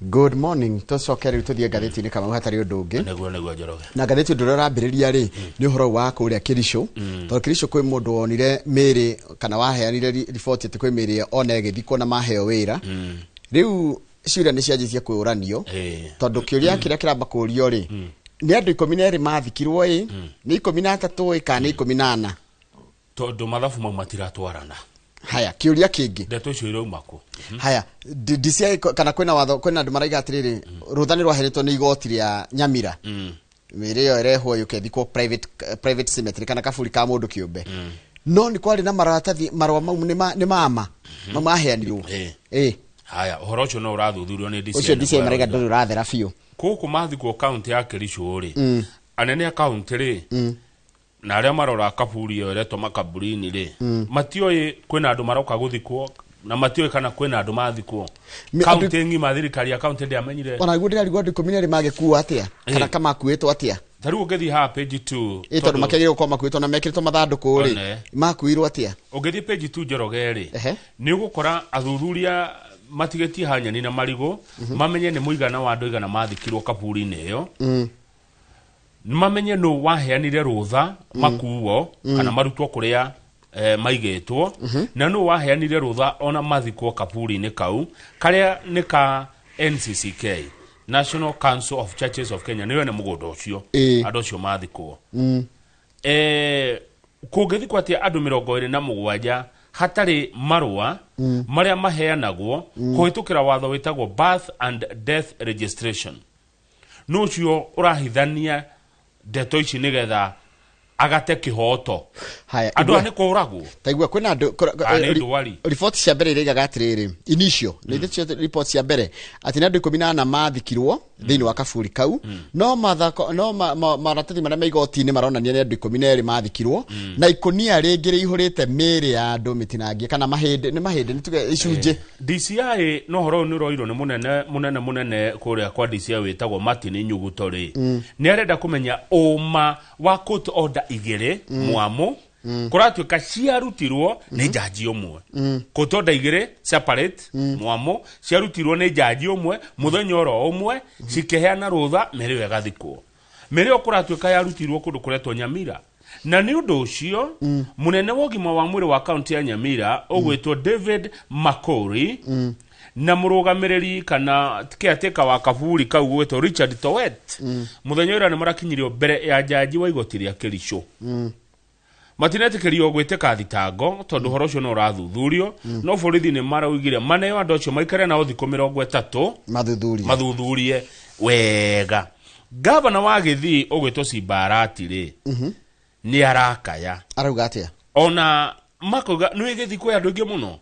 Good morning. Tũcoke rĩu tũthiĩ ngathĩti-inĩ, Kamau, hatarĩ ũndũ ũngĩ. Nĩguo, Njoroge. Na ngathĩti ũndũ ũrĩa ũrambĩrĩria rĩ nĩ ũhoro wa kũrĩa Kĩricũ, tondũ Kĩricũ kwĩ mũndũ wonire mĩĩrĩ kana waheanire riboti atĩ kwĩ mĩĩrĩ ona ĩgĩthikwo na maheo wĩra. Rĩu ciũria nĩ cianjĩtie kwĩũranio, tondũ kĩũria kĩrĩa kĩramba kũũrio rĩ, nĩ andũ 12 mathikirwo ĩ, nĩ 13 ĩ, kana nĩ 14? Tondũ mathabu mau matiratwarana. Haya, kĩũria kĩngĩ. Ndeto icio irauma kũ? Haya, DCI kana kwĩna watho, kwĩna andũ maraiga atĩrĩrĩ, rũtha nĩ rwaheretwo nĩ igoti rĩa Nyamira, mĩĩrĩ ĩyo ĩrehwo yũke ĩthikwo private cemetery kana kaburi ka mũndũ kĩũmbe, no nĩ kwarĩ na maratathi, marũa mau nĩ mama mau maheanirwo. Ĩ. Haya, ũhoro ũcio no ũrathuthurio nĩ DCI. Ũcio DCI nĩguo maraiga yaroiga. ndũrĩ ũrathera biũ. Gũkũ mathikwo kaunti ya Kericho rĩ, anene a kaunti rĩ na arĩa marora kaburi ĩyo ĩretwo makaburini rĩ, matioĩ kwĩna andũ maroka gũthikwo na matioĩ kana kwĩna andũ mathikwo. Kaunti ng'ima, thirikari ya kaunti ndĩamenyire. Ona guo ndĩrarigwo andũ 12 magĩkuo atĩa kana kamakuĩtwo atĩa. Ta rĩu ũngĩthiĩ haha page 2. Ĩ, tondũ makĩagĩrĩirwo gũkorwo makuĩtwo na mekĩrĩtwo mathandũkũ rĩ, One. makuirwo atĩa? Ũngĩthiĩ page 2, Njoroge rĩ, nĩ ũgũkora athuthuria matigĩtie hanyani na marigũ mamenye nĩ mũigana wa andũ igana mathikirwo kaburi-inĩ ĩyo, mamenye nũ waheanire rũtha makuo kana marutwo kũrĩa maigĩtwo, na nũ waheanire rũtha ona mathikwo kaburi-inĩ kau karĩa nĩ ka NCCK, National Council of Churches of Kenya, nĩyo ene mũgũnda ũcio. Andũ acio mathikwo, kũngĩthikwo atĩa andũ 27 hatarĩ marũa marĩa maheanagwo kũhĩtũkĩra watho wĩtagwo Birth and Death Registration? Nũ ũcio ũrahithania ndeto ici nĩgetha agate kĩhoto? Haya. Andũ Igua. aya nĩ kũragwo. Taigua, kwĩna andũ Ah, nĩ ndwari. Riboti cia mbere iraigaga atĩrĩrĩ, initial nĩ ithe cio riboti cia mbere, atĩ nĩ andũ 14 mathikirwo thĩinĩ wa kaburi kau, no mathako no maratathi marĩa me igoti-inĩ maronania nĩ andũ 12 mathikirwo, na ikũnia rĩngĩ rĩihũrĩte mĩĩrĩ ya andũ mĩtinangie kana mahĩndĩ, nĩ mahĩndĩ, nĩ tuge icunjĩ. DCI no horo ũyũ nĩ ũroirwo nĩ mũnene mũnene mũnene kũrĩa kwa DCI wĩtagwo Martin Nyuguto rĩ, nĩ arenda kũmenya ũma wa court order igĩrĩ mwamũ kũratuĩka ciarutirwo nĩ njanji ũmwe. Court order igĩrĩ separate mwamũ ciarutirwo nĩ njanji ũmwe mũthenya oro ũmwe, cikĩheana rũtha mĩrĩ ĩyo ĩgathikwo. Mĩrĩ ĩyo kũratuĩka yarutirwo kũndũ kũretwo Nyamira, na nĩ ũndũ ũcio mũnene wa ũgima wa mwĩrĩ wa kaunti ya Nyamira ũgwĩtwo David Makori na mũrũgamĩrĩri kana caretaker wa kaburi kau gwĩtwo Richard Towet mũthenya ũrĩa nĩ marakinyirio mbere ya njanji wa igoti rĩa Kericho. Matinetĩkĩrio gwĩtĩka thitango tondũ ũhoro ũcio no ũrathuthurio, no borithi nĩ maraugire maneo andũ acio maikare nao thikũ 30. Mathuthuria. Mathuthurie wega. Gavana wa Gĩthii ũgwĩtwo Simbarati rĩ, nĩ arakaya. Arauga atĩa? Ona makauga nĩ Gĩthii kwĩ andũ aingĩ mũno,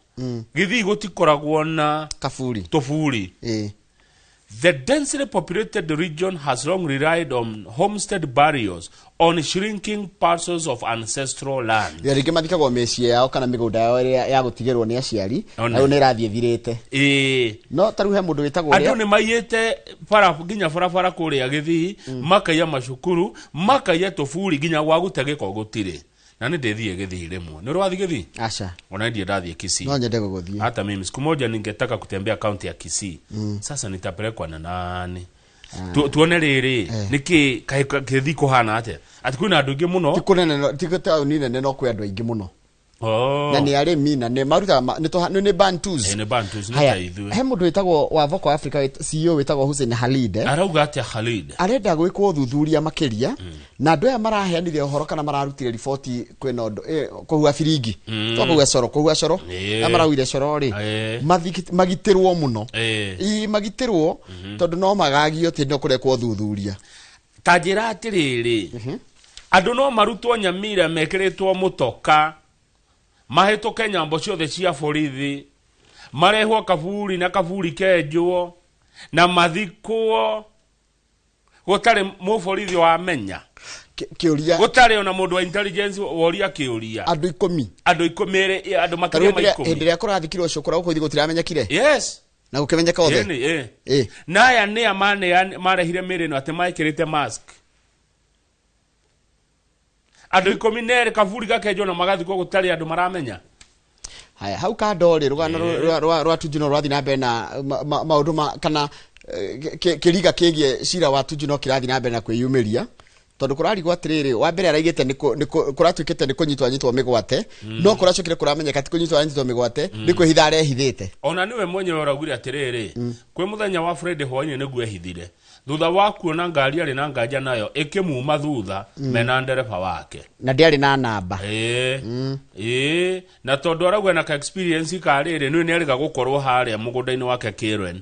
Gĩthii gũtikoragwo na kaburi, tũburi. The densely populated region has long relied on homestead burials on shrinking parcels of ancestral land. Ya rĩngĩ mathikagwo mĩciĩ yao kana mĩgũnda yao ĩrĩa ya gũtigĩrwo nĩ aciari. One. Na rĩu nĩ ĩrathiĩ ĩthirĩte. No ta rĩu he mũndũ wĩtagwo Andũ ũrĩa nĩ maiyĩte bara, nginya barabara kũrĩa Gĩthii, makaiya macukuru, makaiya tũburi, nginya gwa gũte gĩko gũtirĩ. Na nĩ ndĩthiĩ Gĩthii rĩmwe. Nĩ ũrĩ wathiĩ Gĩthii? Aca. Ona ndiĩ ndathiĩ Kisii. No nyende gũgũthiĩ. Hata mimi siku moja ningetaka kutembea kaunti ya Kisii. Sasa nitapelekwa na nani? Tuone rĩrĩ nĩkĩ kaĩ Gĩthii kũhana atĩa, atĩ kwĩna andũ aingĩ mũno. Ti kũnene, ti taũni nene, no kwĩ andũ aingĩ mũno. Oh. Na nĩ arĩmi na nĩ marutaga nĩ Bantus. Nĩ Bantus, nĩ Haya, ta ithuĩ. he mũndũ wĩtagwo wa Voco Africa, CEO wĩtagwo Hussein Khalid, Arauga atĩa Khalid? Arenda gwĩkwo ũthuthuria makĩria na andũ aya maraheanire ũhoro kana mararutire riboti kwĩna ũndũ kũhua biringi, to kũhua coro, kũhua coro, aya maraugire coro rĩ, magitĩrwo mũno. Ii, magitĩrwo tondũ no magagio tĩ no kũrekwo ũthuthuria. Ta njĩra atĩrĩrĩ, andũ no marutwo Nyamira mekĩrĩtwo mũtoka, mahĩtũke nyambo ciothe cia borithi, marehwo kaburi na kaburi kenjwo na mathikwo gũtarĩ mũborithi wamenya? Kĩũria. Gũtarĩ ona mũndũ wa intelligence woria kĩũria? Andũ 10. Andũ 10, andũ Ta makĩria rĩu ma hĩndĩ 10. ĩrĩa kũrathikirwo cũkũra gũkũ gũtiramenyekire? Yes. Na gũkĩmenyeka othe? Ĩni, ĩ. Na aya nĩa marehire mĩrĩ ĩno atĩ mekĩrĩte mask, andũ 12, kaburi gakenjwo na magathikwo gũtarĩ andũ maramenya? Haya, hau kando rĩ, rũgano rwa Tuju no rũrathiĩ na mbere na maũndũ ma kana Kĩriga kĩgiĩ cira wa Tuju no kĩrathiĩ na mbere na kwĩyumĩria, tondũ kũrarigwo atĩrĩrĩ, wa mbere araigĩte kũratuĩkĩte nĩ kũnyitwo anyitwo mĩgwate, no kũracokire kũramenyeka ti kũnyitwo anyitwo mĩgwate, nĩ kwĩhitha arehithĩte. Ona niwe mwenyewe ũraugire atĩrĩrĩ, kwĩ mũthenya wa Friday hwainĩ nĩguo ehithire thutha wa kuona ngari arĩ na nganja nayo ĩkĩmuma thutha mena ndereba wake. Na ndĩarĩ na namba. Ĩĩ, na tondũ arauga na ka experience ka rĩrĩ, nĩ nĩarĩga gũkorwo harĩa mũgũnda-inĩ wake Kĩrwen,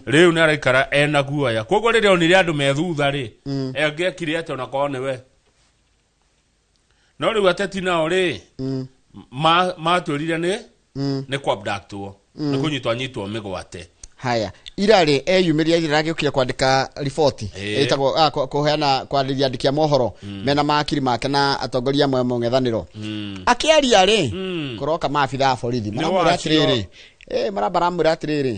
rĩu nĩ araikara ena guoya. Koguo rĩrĩa onire andũ me thutha rĩ, angĩekire atĩa onakorwo nĩwe? No rĩu ateti nao rĩ, matwĩrire nĩ kwabductwo, nĩ kũnyitwo anyitwo mĩgwate. Haya, ira rĩ eyumĩria, ira agĩũkire kwandĩka riboti ĩtagwo kũheana kwarĩria andĩki a mohoro mena makiri make na atongoria amwe a mũng'ethanĩro. Akĩaria rĩ, kũroka maabitha a borithi maramwĩra wacio. atĩrĩrĩ, maramwĩra atĩrĩrĩ,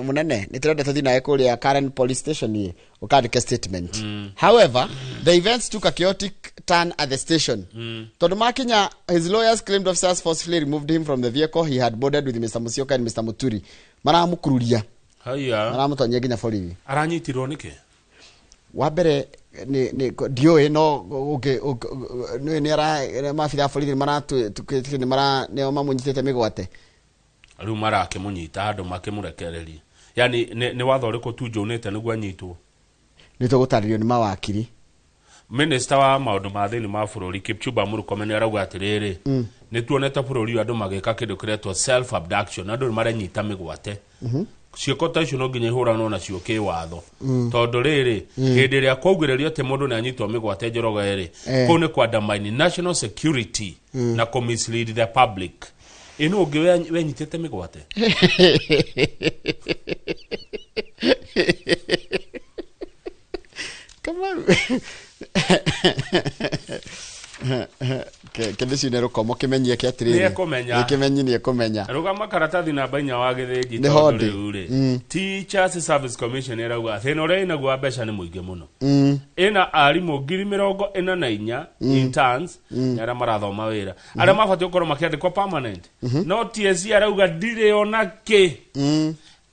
munene, nĩ tũrenda tũthiĩ nawe kũrĩa Karen police station ĩ ũkandĩke statement. However, the events took a chaotic turn at the station, tondũ makinya, his lawyers claimed officers forcefully removed him from the vehicle he had boarded with Mr. Musyoka and Mr. Muturi. Maramukururia, Haya, maramũtonyia nginya borithi. Aranyitirwo nĩkĩ? Wa mbere nĩ ndiũĩ, no ũngĩ nĩ nĩ ara maabitha a borithi nĩ mara nĩo mamũnyitĩte mĩgwate. Rĩu marakĩmũnyita handũ makĩmũrekereria, yani nĩ watho ũrĩkũ tu njaunĩte nĩguo anyitwo? Nĩ tũgũtarĩrio nĩ mawakiri. Minista wa maũndũ ma thĩinĩ ma bũrũri Kipchumba Murkomen nĩ arauga atĩrĩrĩ, nĩ tuonete bũrũri ũyũ andũ magĩka kĩndũ kĩretwo self abduction, andũ nĩ marenyita mĩgwate. Ciĩko ta icio no nginya ihũranwo nacio kĩwatho, tondũ rĩrĩ, hĩndĩ ĩrĩa kwaugĩrĩrio atĩ mũndũ nĩ anyitwo mĩgwate, Njoroge rĩ, kũu nĩ kwandamaini national security na kũ mislead the public. Ĩno ũngĩ wenyitĩte mĩgwate. Kamaru, kĩndĩ cio nĩ rũkomo kĩmenyie kĩ atĩrĩrĩ. Nĩekũmenya. Nĩ kĩmenyi, nĩ ekũmenya. Rũgama karatathi namba 4 wa gĩthĩnji. Nĩ Tondũ hondi. rĩu rĩ, Teachers Service Commission ĩrauga thĩna ũrĩa ĩnaguo wa mbeca nĩ mũingĩ mũno. Ĩna arimũ 44,000 interns, nĩ arĩa marathoma wĩra, arĩa mabatiĩ gũkorwo makĩandĩkwo permanent, no TSC arauga ndirĩ ona kĩ.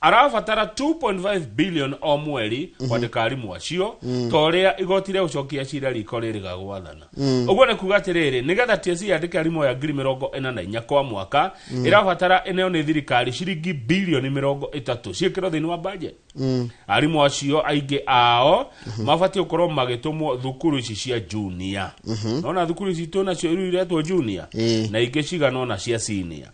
Arabatara 2.5 billion o mweri kwandĩka arimũ acio, ta ũrĩa igoti rĩa gũcokia cira riko rĩrĩga gwathana. Ũguo nĩ kuga atĩrĩrĩ, nĩgetha TSC yandĩke arimũ aya 44,000 kwa mwaka, ĩrabatara ĩneo nĩ thirikari ciringi bilioni 30 ciĩkĩrwo thĩinĩ wa budget. Arimũ acio aingĩ ao mabatiĩ gũkorwo magĩtũmwo thukuru ici cia junior. Nona thukuru ici twĩnacio rĩu iretwo junior na ingĩ cigana ũna cia senior.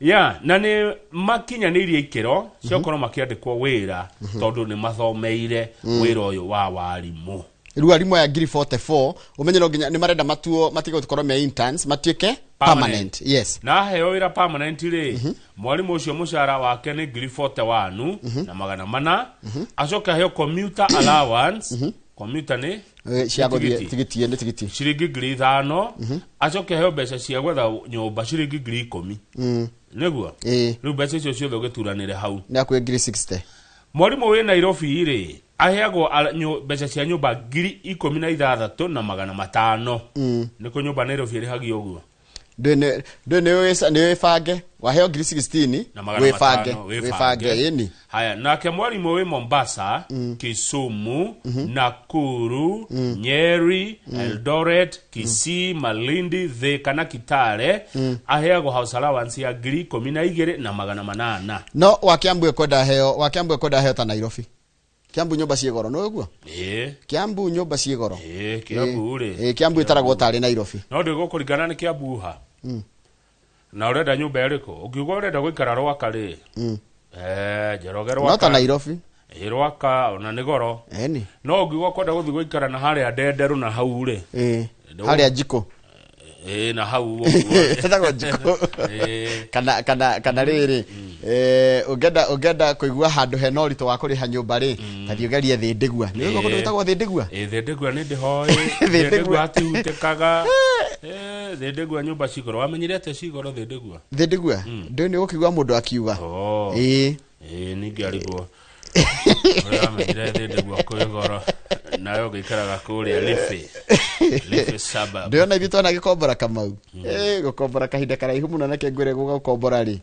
Ya na nĩ makinyanĩirie ikĩro cia gũkorwo makĩandĩkwo wĩra, tondũ nĩ mathomeire wĩra ũyũ wa warimũ. Rĩu arimũ aya 44,000, ũmenye no nginya nĩ marenda matuo matige gũkorwo me interns, matuĩke permanent, yes. Na aheo wĩra permanent rĩ, mwarimũ ũcio mũcara wake nĩ 41,400. Acoke aheo commuter allowance. Commuter nĩ Cia gũthiĩ tigiti. Tigiti, nĩ tigiti. Ciringi 5,000. Acoke aheo mbeca cia gwetha nyũmba ciringi 10,000, nĩguo rĩu mbeca icio ciothe ũgĩturanĩre hau, nĩ hakuhĩ 60,000. Mwarimũ wĩ Nairobi rĩ, aheagwo mbeca cia nyũmba 16,500. Nĩ kũ nyũmba Nairobi ĩrĩhagio ũguo? Ndũĩ nĩ wĩbange, waheo 16,000 Na magana wĩbange. matano, Wĩbange, ĩni. Haya, nake mwarimũ wĩ Mombasa, Kisumu, Nakuru, Nyeri, Eldoret, Kisii, Malindi, Thika na Kitale aheagwo house allowance ya 12,800. No wa Kiambu ekwenda heo, wa Kiambu ekwenda heo ta Nairobi. Kiambu nyũmba ciĩ goro, nĩ ũguo? Ĩĩ. Kiambu nyũmba ciĩ goro. Ĩĩ, Kiambu rĩ. Ĩĩ, Kiambu ĩtaragwo tarĩ Nairobi. No ndĩgũkũringana nĩ Kiambu ha na ũrenda nyũmba ĩrĩkũ. Ũngiuga ũrenda gũikara Rwaka rĩ, Njoroge, No ta Rwaka. Nairobi. Ĩĩ, Rwaka ona nĩ goro. Ĩni. No ũngiuga kwenda gũthiĩ gũikara na harĩa Ndenderũ na hau rĩ, Harĩa njiko. Ĩĩ, na hau ũguo. Ĩtagwo njiko. Kana rĩrĩ, ũngĩenda kũigua handũ hena ũritũ wa kũrĩha nyũmba rĩ, tathiĩ ũgerie Thĩndĩgua. Nĩ ũguo kũndũ gwĩtagwo Thĩndĩgua. Ĩĩ, Thĩndĩgua nĩ ndĩhoĩ. Thĩndĩgua. Thĩndĩgua hatihutĩkaga. Thĩndĩgua nyũmba cigoro, wamenyire atĩa cigoro Thĩndĩgua? Thĩndĩgua ndũĩ, nĩ ũkĩigua mũndũ akiuga. Oh. Ĩĩ. Ĩĩ, ningĩ arigwo ũrĩa wamenyire Thĩndĩgua kwĩ goro, nawe ũgĩikaraga kũrĩa Liffey, Liffey suburb. Ndĩrona ithuĩ twanagĩkombora, Kamau. Gũkombora kahinda karaihu mũno, nake ngwĩre gũkombora rĩ.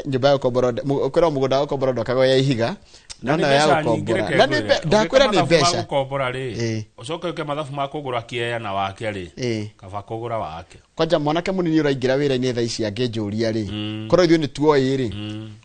Nyũmba ya gũkomborwo, kwĩrwo mũgũnda wa gũkomborwo ndwakagwo ya ihiga, no Na nayo ya nĩ mbeca nyingĩ, gũkombora reke na nĩ ngwĩre. ndakwĩra Ũngĩka nĩ mathabu ma mbeca. gũkombora rĩ, ũcoke ũke mathabu ma kũgũra kĩeya na wake rĩ, kaba kũgũra wake. Kwanja mwanake mũnini ũraingĩra wĩra-inĩ thaa ici angĩnjũria rĩ, korwo ithuĩ nĩ tuoĩ rĩ,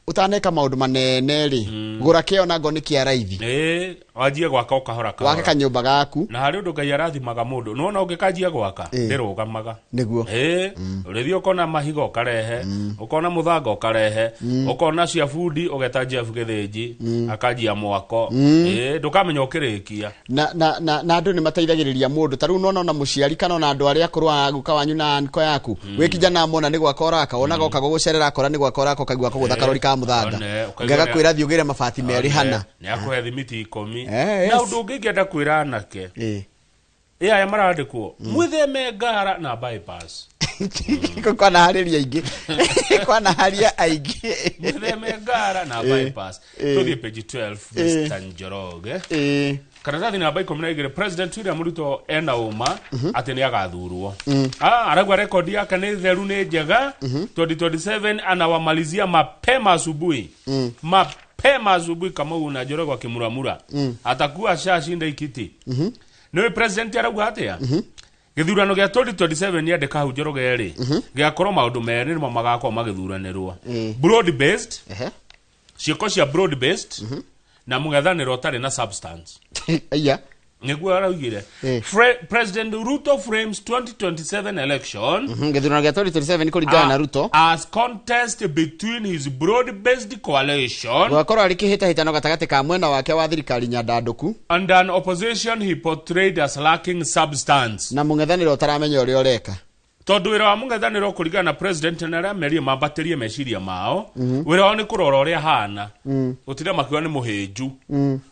ũtaneka maũndũ manene rĩ, gũra kĩo na ngo nĩ kĩa raithi. Ĩĩ, wanjie gwaka o kahora Wake kahora. kanyũmba gaku. Na harĩ ũndũ Ngai arathimaga mũndũ, nĩwona ũngĩkanjia gwaka, ndĩrũgamaga. Nĩguo. Ĩĩ, ũrĩthiĩ ũkona mahiga ũkarehe, ũkona mũthanga ũkarehe, ũkona cia bundi ũgeta Jeff Gĩthĩnji akanjia mwako. Ĩĩ, ndũkamenya ũkĩrĩkia. Na andũ nĩ mateithagĩrĩria mũndũ. Ta rĩu nona ona mũciari kana ona andũ arĩa akũrũ a guka wanyu na anko yaku, wĩ kijana mona nĩ gwaka ũraka, wonaga oka gũgũcerera akora nĩ gwaka ũraka, ũkaigua kũgũtha karori ka mũthanga. One, ũkaigua. Ngagakwĩra thiĩ ũgĩre mabati merĩ hana. Nĩ akũhe thimiti 10. Yes. Na ũndũ ũngĩ ingĩenda kwĩra anake ĩ aya marandĩkwo, mwĩtheme ngara na bypass. Kwanaharĩria aingĩ, kwanaharia aingĩ. Mwĩtheme ngara na bypass. Tũthiĩ page 12, Mr Njoroge. Karatathi namba 12, President William Ruto ena ũma atĩ nĩ agathurwo. Arauga rekondi yake nĩ theru, nĩ njega. 2027 anawamalizia mapema asubuhi, mapema asubuhi. Kamau na Njoroge akĩmuramura atakuwa ashashinda ikiti. Nĩwe president arauga atĩa? Gĩthurano gĩa 2027 nĩandĩka hau Njoroge rĩ, gĩgakorwo maũndũ merĩ nĩmo magakorwo magĩthuranĩrwo: broad based, ciĩko cia broad based, na mũng'ethanĩro ũtarĩ na substance. Aya. Nĩguo araugire. President Ruto frames 2027 election Gĩthurano gĩa 2027 kũringana na Ruto as contest between his broad based coalition gũgakorwo arĩ kĩhĩtahĩtano gatagatĩ ka mwena wake wa thirikari nyandandũku and an opposition he portrayed as lacking substance. Na mũng'ethanĩro ũtaramenya ũrĩa ũreka. Tondũ wĩra wa mũng'ethanĩro kũringana na president na arĩa merie mambatĩrie meciria mao, wĩra wao nĩ kũrora ũrĩa hana, gũtinda makiuga nĩ mũhĩnju,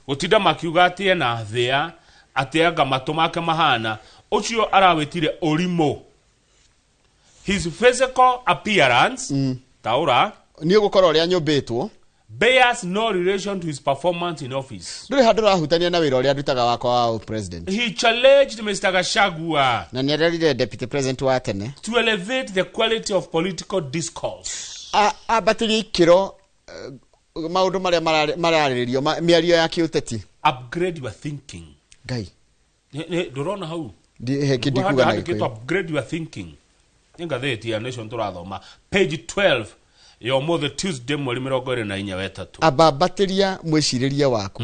gũtinda makiuga atĩ ena thĩa, atĩ anga matũ make mahana ũcio arawĩtire ũrimũ, his physical appearance taũra Nĩ ũgũkorwo ũrĩa nyũmbĩtwo bears no relation to his performance in office. Ndũrĩ handũ ũrahutania na wĩra ũrĩa ndutaga wakwa wa president. He challenged Mr Gachagua Na nĩ arerire deputy president wa tene to elevate the quality of political discourse. Ambatĩrie ikĩro maũndũ marĩa mararĩrĩrio, mĩario ya kĩũteti. Upgrade your thinking. Ngai. Ndũrona hau? Heki ndikuga na Handĩkĩtwo Gĩkũyũ. "Upgrade your thinking". Nĩ ngathĩti ya Nation tũrathoma, page 12 ya ũmũthĩ Tuesday, mweri 24 wetatũ. Ambambatĩria mwĩcirĩrie waku.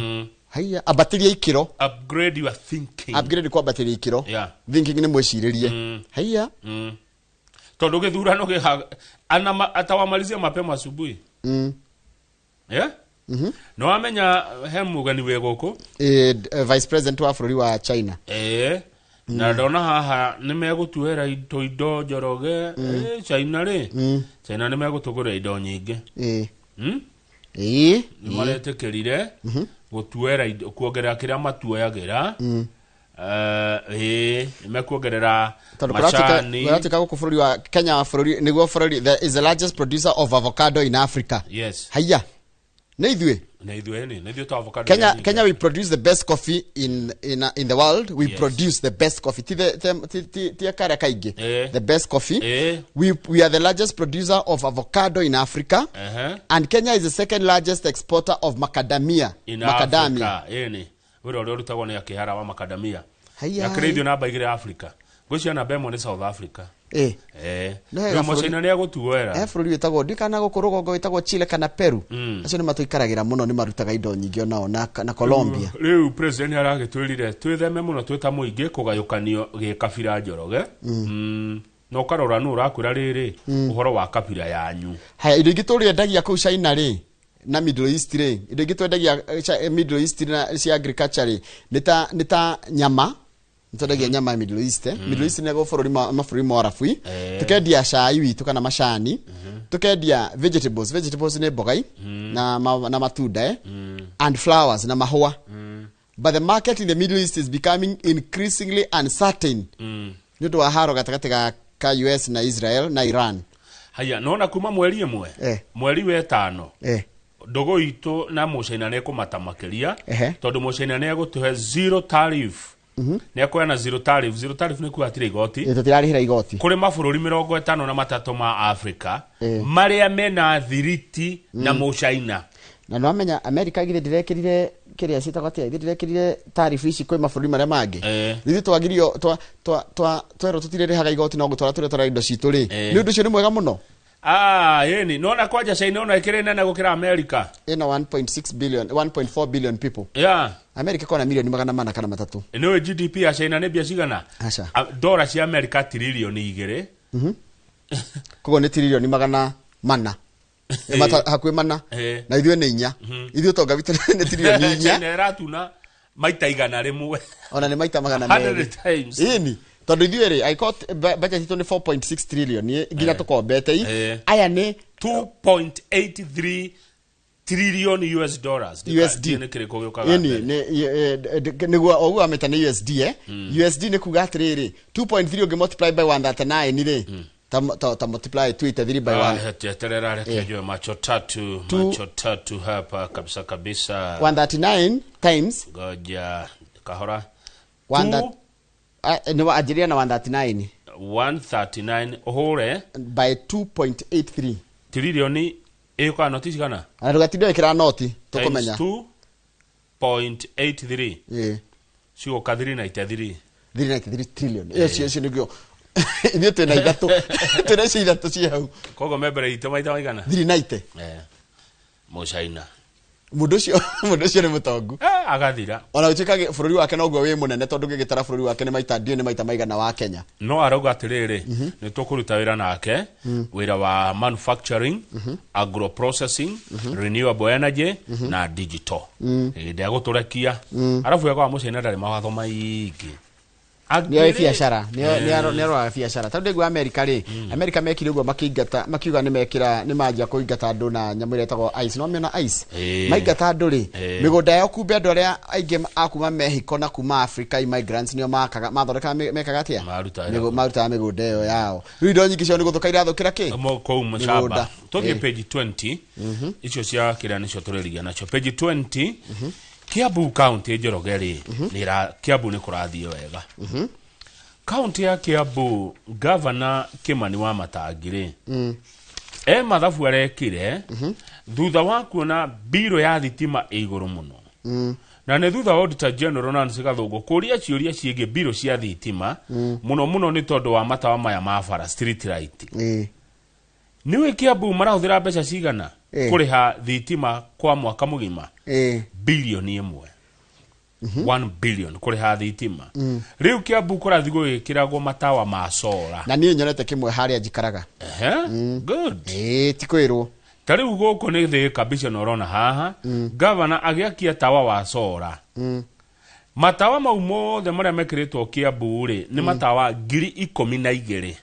Haiya, ambatĩria ikĩro. Upgrade your thinking. Upgrade, kwambatĩria ikĩro. Thinking nĩ mwĩcirĩrie. Haiya. Tondũ gĩthurano atawamalizia mapema asubuhi. Yeah? Nĩ wamenya he mũgeni wĩ gũkũ. Vice president wa bũrũri wa China. Ĩĩ, na ndona haha nĩ megũtuĩra indo Njoroge. China rĩ, China nĩ megũtũgũrĩra indo nyingĩ. Nĩ maretĩkĩrire gũtuĩra indo, kuongerera kĩrĩa matuoyagĩra. Ĩĩ, nĩ mekuongerera Tondũ macani. kũratuĩka gũkũ bũrũri wa Kenya wa bũrũri nĩguo bũrũri is the largest producer of avocado in Africa. Yes. Haiya, nĩ ithuĩ. Na ithuĩ nĩ ithuĩ twa avocado Kenya nyingĩ. Kenya, we produce the best coffee in the world. We produce the best coffee. Ti the ti ti ti karĩa kaingĩ. The best coffee. We are the largest producer of avocado in Africa. And Kenya is the second largest exporter of macadamia. In Macadamia. Africa, ĩni wĩra ũrĩa ũrutagwo nĩ akĩhara wa macadamia. Haiya. Yakĩrĩithio namba 2 Africa, ngwĩciria namba 1 nĩ South Africa. No hega Rĩu mũcaina nĩ agũtuoera. He bũrũri wĩtagwo, ndikana gũkũ rũgongo, wĩtagwo Chile kana Peru. Acio nĩ matũikaragĩra mũno, nĩ marutaga indo nyingĩ onao na Colombia. Rĩu president aragĩtwĩrire twĩtheme mũno twĩ ta mũingĩ kũgayũkanio gĩkabira, Njoroge. Na ũkarora nũ ũrakwĩra rĩrĩ ũhoro wa kabira yanyu. Haya, indo ingĩ tũrĩendagia kũu China rĩ na Middle East rĩ, indo ingĩ twendagia Middle East na cia agriculture rĩ, nĩ ta nyama. Nĩ twendagia nyama ya Middle East. Middle East nĩguo bũrũri mabũrũri ma Arabu. Tukendia cai witũ kana macani, tukendia vegetables, vegetables nĩ mbogai na matunda, and flowers, na mahũa. But the market in the Middle East is becoming increasingly uncertain nĩ ũndũ wa haro gatagatĩ ka US na Israel na Iran. Haya, nona kuma mweri 1, mweri wetano, ndũgũ itũ na mũcaina nĩ ĩkũmata makĩria, tondũ mũcaina nĩ egũtũhe zero tariff. Nĩ ekuheana zero tariff. Zero tariff nĩ kuga hatirĩ igoti. Tũtirarĩhĩra igoti. Kũrĩ mabũrũri 53 ma Africa Eh. marĩa mena thiriti na mũcaina. Na nĩwamenya America githĩ ndĩrekĩrire kĩrĩa ciĩtagwo atĩa, githĩ ndĩrekĩrire tariff ici kwĩ mabũrũri marĩa mangĩ? Ithuĩ twagirio twerwo tũtirĩrĩhaga igoti no gũtwara tũrĩtwara indo citũ rĩ. Nĩ ũndũ ũcio nĩ mwega mũno. Ah, yeni nona kwanja China ona ĩkĩrĩ nene gũkĩra America. Ĩna 1.6 billion, 1.4 billion people. America kona milioni 403. Nĩũĩ GDP ya China nĩ mbia cigana? Aca. Dola cia America 2 trillion. Koguo nĩ tiririoni 400. Hakuhĩ 4. Na ithuĩ nĩ 4. Ithuĩ ũtonga witũ nĩ 4 trillion. China ĩratuna maita 100. Ona nĩ maita magana 100 merĩ. times. Ĩni tondũ ithuĩ rĩ, angĩkorwo budget itũ nĩ 4.6 trillion nginya tũkombete i aya nĩ 2.83 trillion US dollars. USD. Nĩ kĩrĩkũ gĩũkaga Ĩni mbere? Nĩguo o ũguo wamĩta nĩ USD, eh? USD nĩ kuga atĩrĩrĩ, 2.3 ũngĩ multiply by 139 rĩ, ta multiply 283 by 1. Ah, eterera reke njoe macho tatu. Macho tatu hapa kabisa kabisa. 139 times Ngoja kahora. One Two, that, ah, nĩ anjĩrĩria na 139. 139 ũhũre by 2.83. Trillion ĩũkaga noti cigana? Ona ndũgatinde wĩkĩra noti Times tũkũmenya. 2.83. Cigũka 393. 393 trillion ĩyo cio nĩguo ithuĩ twĩna ithatũ, twĩna icio ithatũ ciĩ hau. Koguo me mbere itũ maita maigana? 390. Eh. Mũcaina. Mũndũ ũcio nĩ mũtongu. Eh, agathira. Ona gũtuĩka bũrũri wake noguo wĩ mũnene, tondũ ũngĩgĩtara bũrũri wake nĩ maita ndiũĩ nĩ maita maigana wa Kenya. No arauga atĩrĩrĩ, nĩ tũkũruta wĩra nake, wĩra wa manufacturing, agro processing, renewable energy na digital. Hĩndĩ ya gũtũrekia arabu wega wa mũcaina ndarĩ mawatho maingĩ. Nĩoĩ biacara, nĩ aroraga biacara, tondũ ndĩgua Amerika rĩ, Amerika mekire ũguo makĩingata, makiuga nĩ mekĩra, nĩ manjia kũingata andũ na nyamũ ĩrĩa ĩtagwo ICE, no mĩona ICE. Maingata andũ rĩ, mĩgũnda yao kumbe andũ arĩa aingĩ a kuma Mexico na kuma Africa, immigrants, nĩo makaga mathondekaga mekaga atĩa? Marutaga. Marutaga mĩgũnda ĩyo yao. Rĩu indo nyingĩ ciao nĩ gũthũka irathũkĩra kĩ? Kũu Mĩgũnda. mũcamba. Tũthiĩ page 20, icio cia kĩrĩa nĩcio tũrĩrigia nacio page 20. Kiambu County, Njoroge rĩ, Kiambu nĩ kũrathiĩ wega. Kaunti ya Kiambu, Gavana Kimani wa Matangi rĩ, e mathabu arekire thutha wa kuona mbirũ ya thitima ĩ igũrũ mũno, na nĩ thutha wa Auditor General Nancy Gathũngũ kũria ciũria ciĩgiĩ mbirũ cia thitima mũno mũno nĩ tondũ wa matawa maya ma bara, street light. Nĩũĩ Kiambu marahũthĩra mbeca cigana kũrĩha thitima kwa mwaka mũgima? 1 billion, 1 billion kũrĩha thitima. Rĩu Kiambu kũrathiĩ gũgĩkĩragwo matawa ma solar. Na niĩ nyonete kĩmwe harĩa njikaraga. Ehe, good. Ti kwĩrwo. Ta rĩu gũkũ nĩ Thika mbica ĩno ũrona haha, gavana agĩakia tawa wa solar. Matawa mau mothe marĩa mekĩrĩtwo Kiambu rĩ, nĩ matawa 12,000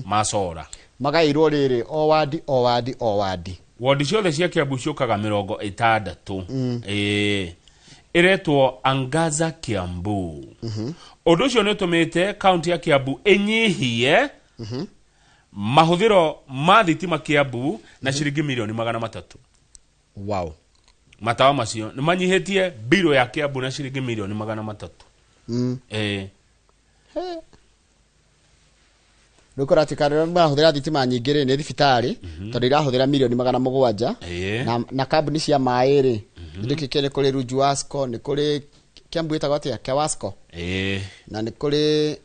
ma solar. Magaĩirwo rĩrĩ o wandi, o wandi, o wandi. Wondi ciothe cia Kiambu ciũkaga 60. Ĩĩ, ĩretwo Angaza Kiambu. Ũndũ ũcio nĩ ũtũmĩte kaunti ya Kiambu ĩnyihie mahũthĩro ma thitima Kiambu na ciringi milioni 300. Matawa macio nĩ manyihĩtie mbirũ ya Kiambu na ciringi milioni 300. Ĩĩ. Rĩu kũratuĩka rĩrĩa marahũthĩra thitima nyingĩ rĩ, nĩ thibitarĩ, tondũ irahũthĩra milioni 700. Na kambuni cia maĩ rĩ, ndĩkĩkĩ nĩ kũrĩ Runju Wasco, nĩ kũrĩ Kiambu ĩtagwo atĩa, Kewasco. Na nĩ kũrĩ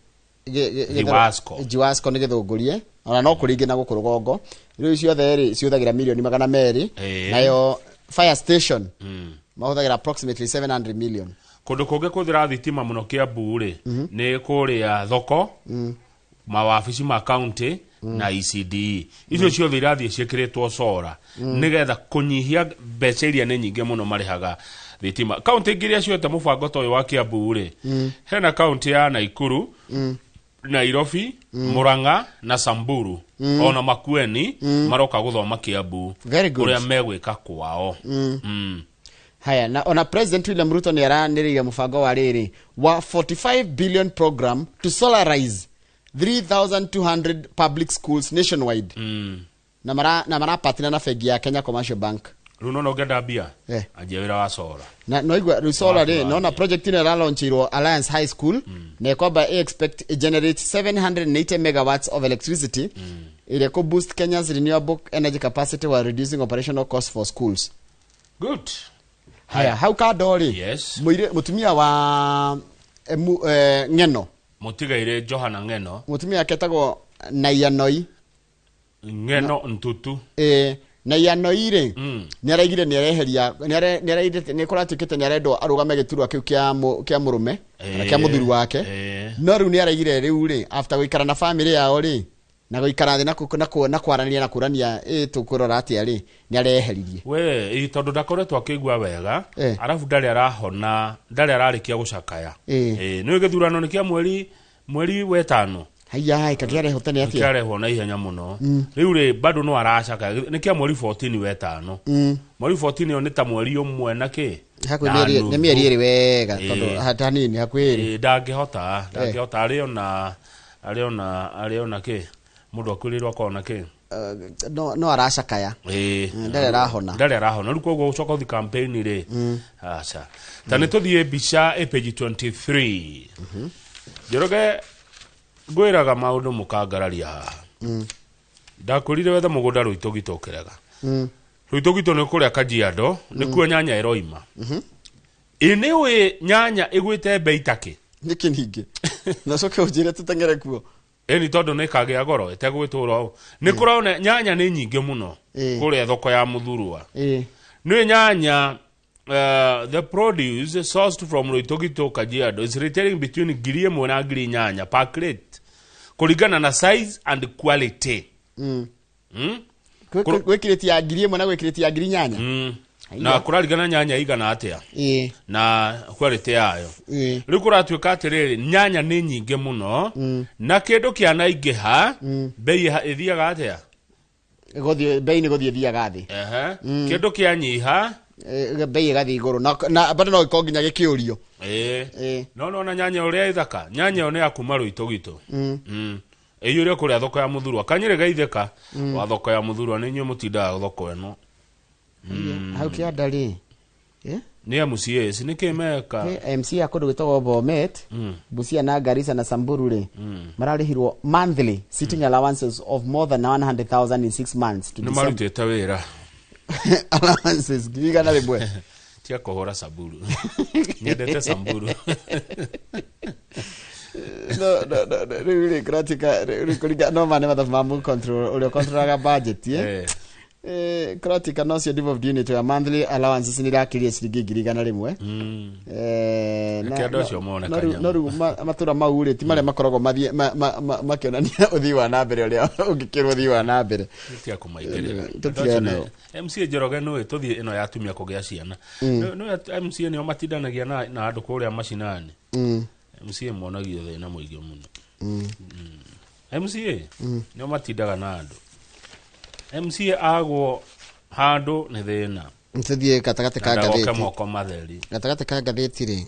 Jiwasco. Jiwasco nĩ gĩthũngũrie, ona no kũrĩ ingĩ na gũkũ rũgongo. Rĩu ciothe rĩ, ciũthagĩra milioni 200. Nayo fire station mahũthagĩra approximately 700 million. Kũndũ kũngĩ kũhũthĩra thitima mũno Kiambu rĩ, nĩ kũrĩa thoko, mawabici ma county na ECDE. Icio ciothe irathiĩ ciĩkĩrĩtwo solar nĩgetha kũnyihia mbeca iria nĩ nyingĩ mũno marĩhaga thitima. Kaunti ingĩ iria cioete mũbango ta ũyũ wa Kiambu rĩ, hena kaunti ya Naikuru, Nairobi, Murang'a na Samburu, ona Makueni maroka gũthoma Kiambu Very good. ũrĩa megwĩka kwao. Haya, na ona President William Ruto nĩ aranĩrĩire mũbango wa rĩrĩ wa 45 billion program to solarize 3200 public schools nationwide. Na marapatina na bengi ya Kenya Commercial Bank. Rĩu nona ũngĩenda mbia, Eh. anjia wĩra wa solar. Na noigua rĩu solar rĩ, Wa- nona project ĩno ĩralaunchirwo Alliance High School na ĩkwamba ĩ expect generate 780 megawatts of electricity ĩrĩa kũ boost Kenya's renewable energy capacity while reducing operational costs for schools. Good. Haya, hau kando rĩ, Yes. Mũtumia wa Ng'eno. Mũtigairĩ Johana Ng'eno. Mũtumia wake etagwo Naianoi. Ng'eno Ntutu. Naianoi rĩ, nĩ araigire nĩ areheria nĩ araigire nĩ kũratuĩkĩte nĩ arendwo arũgame gĩturwa kĩu kĩa mũrũme kana kĩa mũthuri wake. No rĩu nĩ araigire rĩu rĩ, after gũikara na family yao rĩ, na gũikara thĩ na kwaranĩria na kũrania ĩ tũkũrora atĩa rĩ, nĩ areheririe. We ĩ, tondũ ndakoretwo akĩigua wega. Arabu ndarĩ arahona, ndarĩ ararĩkia gũcakaya. Nĩ gĩthurano nĩ kĩa mweri wetano. Haiya, kakĩarehwo tene atĩa? Kĩarehwo na ihenya mũno. Rĩu rĩ, bado no aracakaya. Nĩ kĩa mweri 14 wetano. Mweri 14 ĩyo nĩ ta mweri ũmwe na kĩ. Hakuhĩ Na nĩ nuthu. mĩeri 2 wega, tondũ hanini hakuhĩ 2. Ndangĩhota, arĩ ona kĩ, mũndũ akuĩrĩirwo akorwo na kĩ. No aracakaya. Ndarĩ arahona. Ndarĩ arahona. Rĩu koguo gũcoka gũthiĩ campaign rĩ, aca. Ta nĩ tũthiĩ mbica ĩ page 23. Njoroge, ngwĩraga maũndũ mũkangararia haha. Ndakwĩrire wethe mũgũnda Rũitũgitũ ũkĩrega. Rũitũgitũ nĩ kũrĩa Kajiado, nĩkuo nyanya ĩroima. Ĩ nĩ ũĩ nyanya ĩgwĩte mbei takĩ? Nĩkĩ ningĩ? Na ũcoke ũnjĩre tũteng'ere kuo. Ĩni tondũ nĩ kagĩa goro ĩtegwĩtũra ũũ. Nĩ kũrona nyanya nĩ nyingĩ mũno kũrĩa thoko ya Mũthurwa. Nĩ nyanya, the produce sourced from Rũitũgitũ Kajiado is retailing between 1,000 na 8,000 per crate kũringana na size and quality. Gwĩ kirĩti ya 1,000 na gwĩ kirĩti ya 8,000. Na kũraringana nyanya igana atĩa na quality yayo. Rĩu kũratuĩka atĩrĩrĩ, nyanya nĩ nyingĩ mũno na kĩndũ kĩanaingĩha, mbei ĩthiaga atĩa? Gũthiĩ mbei nĩ gũthiĩ ĩthiaga thĩ. Kĩndũ kĩanyiha, Mbei ĩgathiĩ igũrũ na bado no gĩkorwo nginya gĩkĩũrio. No nona nyanya ũrĩa ĩthaka, nyanya ĩyo nĩ ya kuma Rũitũgitũ. Ĩiyũre kũrĩa thoko ya Mũthurwa. Kanyĩrĩ gaithĩka wa thoko ya Mũthurwa, nĩ inyuĩ mũtindaga thoko ĩno. Hau kĩanda rĩ. Nĩ MCAs nĩ kĩ meka? MC ya kũndũ gwĩtagwo Bomet, Busia na Garissa na Samburu rĩ, mararĩhirwo monthly sitting allowances of more than 100,000 in 6 months to Nĩ December. marutĩte wĩra. Allowances 100,000. Tia kũhũra Samburu. Nyendete Samburu. No, rĩu rĩ kũratuĩka rĩu kũringa no ma nĩ mathabu ma mũ control ũrĩa controlaga budget. Kũratuĩka no cio devolved unit ya monthly allowances nĩ irakĩria ciringi 100,000. Reke andũ acio mone kanyamũ. No rĩu matũra mau rĩ, ti marĩa makoragwo mathiĩ makĩonania ũthii wa na mbere ũrĩa ũngĩkĩrwo ũthii wa na mbere. Tia kũmaingĩrĩra. Tũtigane nao. MCA Njoroge, nĩwe tũthiĩ ĩno ya atumia kũgĩa ciana. Nĩwe MCA nĩo matindanagia na andũ kũrĩa macinani. MCA monagio thĩna mũingĩ mũno. MCA nĩo matindaga na andũ. MCA agwo handũ nĩ thĩna. Tũthiĩ gatagatĩ ka Na ndagoke ngathĩti. moko matheri. Gatagatĩ ka ngathĩti rĩ,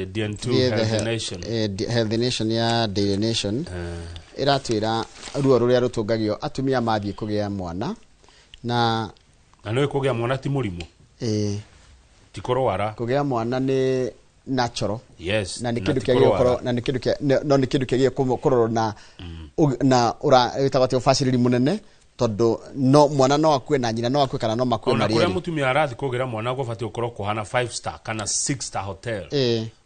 DN2 tũthiĩ the Health Nation. Health Nation ya Daily Nation ĩratwĩra ruo rũrĩa rũtũngagio atumia mathiĩ kũgĩa mwana na Na nĩũĩ kũgĩa mwana ti mũrimũ, ti kũrwara. Kũgĩa mwana nĩ natural. Yes. Na nĩ kĩndũ ti kĩagĩrĩirwo kũrwara. gũkorwo na nĩ kĩndũ kĩa no nĩ kĩndũ kĩagĩrĩirwo kũrorwo na ũra wĩtagwo atĩa, ũbacĩrĩri mũnene, tondũ no mwana no akue na nyina no akue kana no makue Ona marĩ kũrĩa erĩ. Mũtumia arathiĩ kũgĩra mwana gũbatiĩ gũkorwo kũhana 5 star kana 6 star hotel.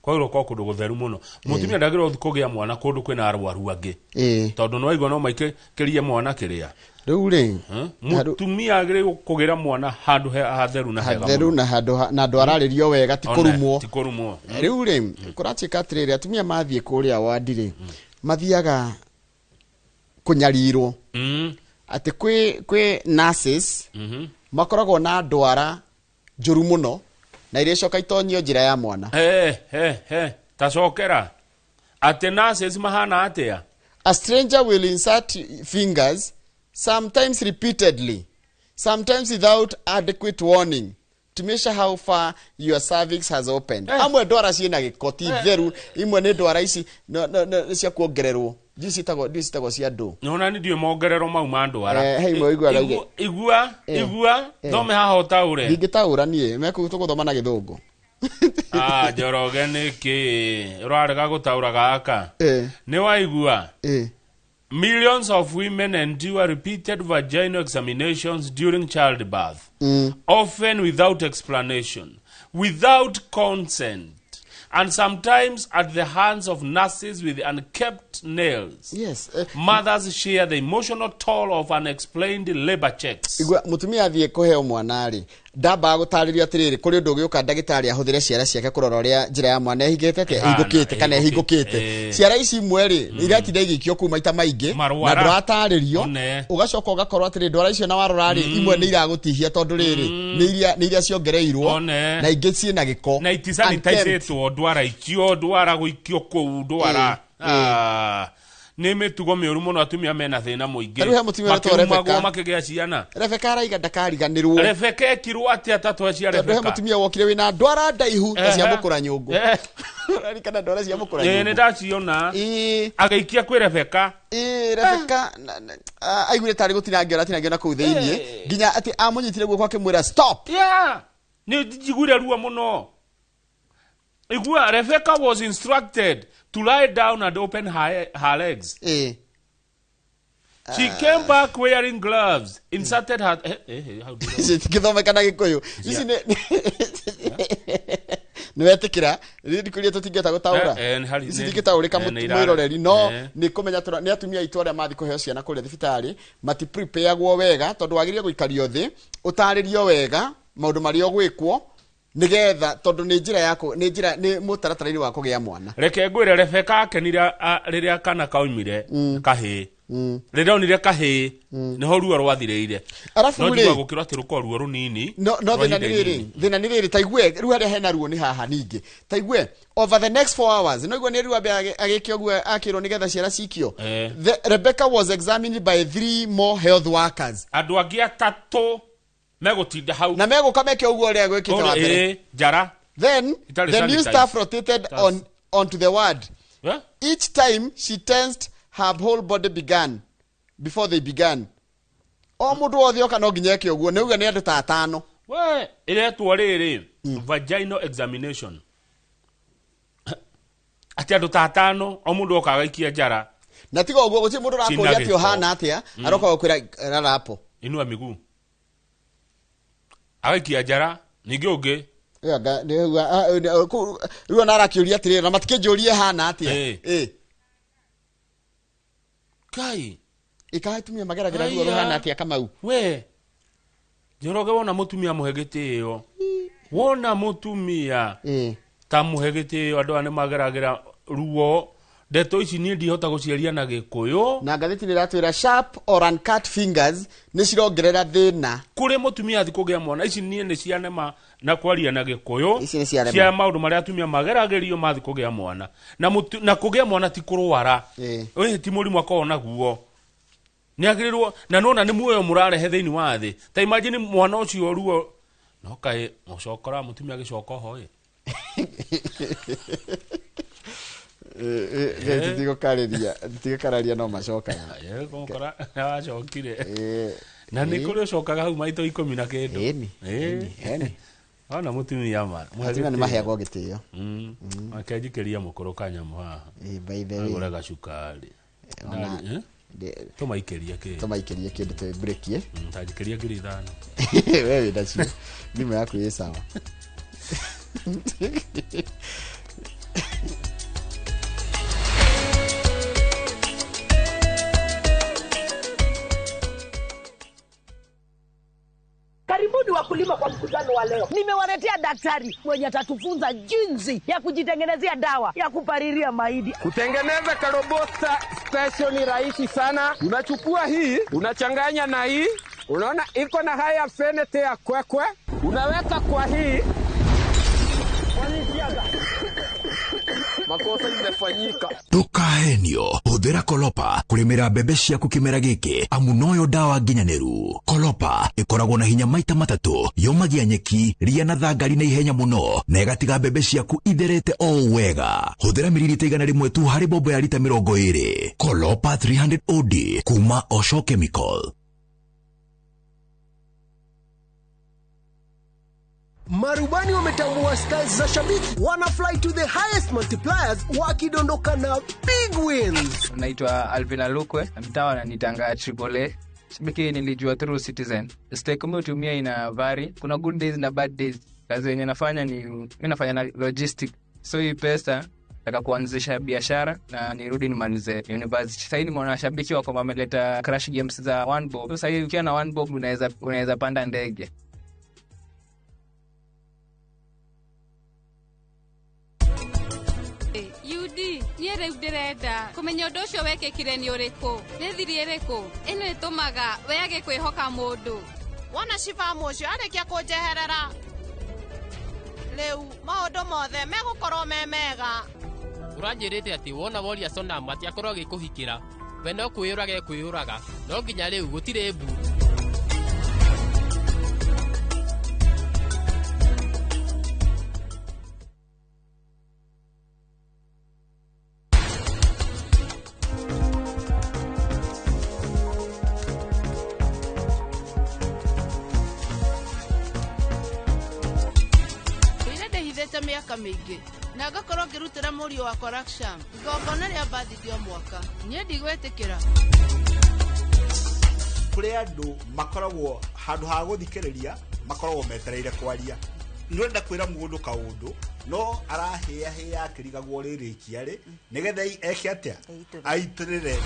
Kwagĩrĩirwo gũkorwo kũndũ gũtheru mũno. Mũtumia ndagĩrĩirwo gũthiĩ kũgĩa mwana kũndũ kwĩna arwaru angĩ, tondũ nĩ waigua no maikĩrie mwana kĩrĩa. Rĩu rĩ, Mũtumia agĩrĩirwo kũgĩra mwana handũ hatheru na hega hatheru mũno. Na handũ na andũ ararĩrio wega, ti Ona, kũrumwo. Ti kũrumwo. Rĩu rĩ, kũratuĩka atĩrĩrĩ, atumia mathiĩ kũrĩa wandi rĩ, mathiaga kũnyarirwo atĩ kwĩ nurses makoragwo na ndwara njũru mũno na iria icoka itonyio njĩra ya mwana. He he he, tacokera atĩ nurses mahana atĩa? A stranger will insert fingers, sometimes repeatedly, sometimes without adequate warning, to measure how far your cervix has opened. Amwe ndwara ciĩna gĩko, ti theru, imwe nĩ ndwara ici no, cia kuongererwo. Ndiũ citagwo cia ndũ. Nona nĩ ndiũĩ mongerero mau ma ndwara. He imwe ũiguaga Igua igua thome haha ũtaũre. Ndingĩtaũra niĩ, mekũu tũgũthoma na Gĩthũngũ. Ah, Njoroge, nĩkĩ ũrarega gũtaũra gaka? Nĩ waigua? Eh. Millions of women endure repeated vaginal examinations during childbirth, often without explanation, without consent, and sometimes at the hands of nurses with unkempt nails. Yes. Mothers share the emotional toll of unexplained labor checks. Igua, mũtumia athiĩ kũheo mwana rĩ, ndambaga gũtarĩrio atĩrĩrĩ, kũrĩ ũndũ ũgĩũka ndagĩtarĩ ahũthĩre ciara ciake kũrora ũrĩa njĩra ya mwana ĩhingĩte atĩa, Ĩhana, ĩhingũkĩte kana ĩhingũkĩte. ĩhingũkĩte. Ciara ici imwe rĩ, iratinda igĩikio kũu maita maingĩ na Marwara. ndũratarĩrio. One. Ũgacoka ũgakorwo atĩrĩ, ndwara icio na warora rĩ, imwe nĩ iragũtihia tondũ rĩrĩ nĩ iria ciongereirwo One. na ingĩ ciĩna gĩko. Na itisanitaicĩtwo ndwara icio, ndwara gũikio kũu ndwara. Ah, nĩ mĩtugo mĩũru mũno, atumia mena thĩna mũingĩ. Ta rĩu he mũtumia ũretwo Makĩrumagwo Rebecca. makĩgĩa ciana. Rebeka araiga ndakariganĩrwo. Rebeka ekirwo atĩa tatwa cia Tondũ he Rebeka? mũtumia wokire wĩna ndwara ndaihu ta cia mũkũra nyũngũ. Ũraririkana ndwara cia mũkũra Ĩĩ, nĩ nyũngũ? ndaciona. Ĩĩ. Agĩikia kwĩ Rebeka. Ĩĩ, Rebeka aiguire tarĩ gũtinangio aratinangio na kũu thĩiniĩ, nginya atĩ amũnyitire guoko akĩmwĩra stop. Yeah, nĩ njiguire ruo mũno. Igua, Rebecca was instructed to lie down and open her legs. She came back wearing gloves, inserted her how do you Citingĩthomeka na Gĩkũyũ ici. Nĩ wetĩkĩra ndikũria tũtingĩhota gũtaũra. Nĩ harĩ- Ici nĩ- itingĩtaũrĩka. Nĩ Mwĩroreri no nĩ kũmenya nĩ atumia aitũ arĩa mathiĩ kũheo ciana kũrĩa thibitarĩ matiprepareagwo wega, tondũ wagĩrĩire gũikario thĩ ũtarĩrio wega maũndũ marĩa ũgwĩkwo, nĩgetha tondũ nĩ njĩra ya nĩ njĩra nĩ mũtaratara-inĩ wa kũgĩa mwana. Reke ngwĩre, Rebecca akenire rĩrĩa kana kaumire kahĩĩ. Rĩrĩa onire kahĩĩ nĩho ruo rwathirĩire. Arabu No rĩ- njigua gũkĩrwo atĩ rũkorwo ruo rũnini No rwa thĩna nĩ ihinda rĩrĩ, inini. thĩna nĩ rĩrĩ, taigue rĩu harĩa hena ruo nĩ haha ningĩ, taigue over the next 4 hours, no igua nĩ rĩu ambe agĩke ũguo akĩrwo nĩgetha ciara cikio. Rebecca was examined by three more health workers. Andũ angĩ atatũ megũtinda hau. Na megũka meke ũguo ũrĩa gwĩkĩte wa mbere. Njara Then Itarĩ the new sanitized. staff rotated on onto the ward. Each time she tensed, her whole body began before they began. O mũndũ wothe oka no nginya eke ũguo, nĩ uga nĩ andũ ta atano. We ĩretwo rĩrĩ vaginal examination, atĩ andũ ta atano, o mũndũ oka agaikia njara. Na tiga ũguo, gũtirĩ mũndũ Cina ũrakũria atĩ gĩko. ũhana atĩa, aroka gũkwĩra rarapo. Inua miguu, agaikia njara ningĩ ũngĩ. Rĩu ona arakĩũria atĩrĩrĩ, na matikĩnjũrie hana atĩa. Kai. Ĩka atumia mageragĩra ruo Aya. rũhana atĩa, Kamau? We Njoroge, wona mũtumia mũhe gĩtĩo, wona mũtumia ta mũhe gĩtĩo, andũ aya nĩ mageragĩra ruo. Ndeto ici niĩ ndihota gũciaria na Gĩkũyũ. Na ngathĩti nĩ ĩratwĩra sharp or uncut fingers nĩ cirongerera thĩna. Kũrĩ mũtumia athi kũgĩa mwana, ici niĩ nĩ cianema na kwaria na Gĩkũyũ. Ici nĩ ciarema. Cia maũndũ marĩa atumia mageragĩrio mathi kũgĩa mwana na, na kũgĩa mwana ti kũrwara. Ĩĩ, ti mũrimũ akoragwo naguo, nĩ agĩrĩrwo na nona nĩ muoyo mũrarehe thĩinĩ wa thĩ. Ta imagine mwana ũcio ruo no kaĩ mũcokora mũtumia agĩcoka oho ĩ. Tũtigũkarĩria no macokaga. Kũmũkora wacokire na nĩ kũrĩ ũcokaga hau maito 10 na kĩndũ. Ĩni. Ĩni. Ona mũtumia ma mũhe Atumia nĩ gĩtĩo. maheagwo gĩtĩo. Akenjikĩria mũkũrũ kanyamũ haha. By the way, agũre gacukari. Ona- Ndari, eh? Tũmaikĩrie kĩ? Tũmaikĩrie kĩndũ twĩmbũrĩkie. Tanjikĩria 5,000. We wĩ nacio, thimũ yaku ĩ sawa. Karibuni wakulima kwa mkutano wa leo. Nimewaletea daktari mwenye atatufunza jinsi ya kujitengenezea dawa ya kupalilia mahindi. Kutengeneza karobosta special ni rahisi sana. Unachukua hii, unachanganya na hii, unaona iko na high affinity ya kwekwe, unaweka kwa hii. Makosa imefanyika. Ndũkahenio, hũthĩra Kolopa kũrĩmĩra mbembe ciaku kĩmera gĩkĩ, amu noyo ndawa nginyanĩru. Kolopa ĩkoragwo na hinya maita matatũ, yũmagia nyeki, ria na thangari na ihenya mũno, na ĩgatiga mbembe ciaku itherete o wega. Hũthĩra miririta 100 tu harĩ mbombo ya rita 20. Kolopa 300 OD kuma Osho Chemical. Marubani wametambua styles za shabiki, wana fly to the highest multipliers wakidondoka na big wins. Naitwa Alvin Alukwe, mtaa wananitanga Triple A. Shabiki nilijua through Citizen. Stake umetumia ina vary, kuna good days na bad days. Kazi yenye nafanya ni mimi nafanya na logistic. So hii pesa nataka kuanzisha biashara na nirudi nimalize university. Sasa hivi nimeona shabiki wako wameleta crash games za one bob. Sasa hivi ukiwa na one bob unaweza panda ndege. UD niĩ rĩu ndĩrenda kũmenya ũndũ ũcio wekĩkire nĩ ũrĩkũ, nĩ thiri ĩrĩkũ ĩno ĩtũmaga wage kwĩhoka mũndũ. Wona cibamu ũcio arĩkia kũnjeherera, rĩu maũndũ mothe megũkorwo me mega. Ũranjĩrĩte atĩ wona woria Sonam atĩ akorwo agĩkũhikĩra, we no kwĩyũraga ekwĩyũraga, no nginya rĩu gũtirĩ mbu. Miaka mĩingĩ na ngakorwo ngĩrutĩra mũriũ wakwa Raksham igongona rĩa birthday o mwaka, niĩ ndigwĩtĩkĩra. Kũrĩ andũ makoragwo handũ ha gũthikĩrĩria makoragwo metereire kwaria. Nĩũrenda kwĩra mũndũ kaũndũ no arahĩahĩa akĩrigagwo rĩrĩkia rĩ nĩgetha eke atĩa, aitĩrĩre.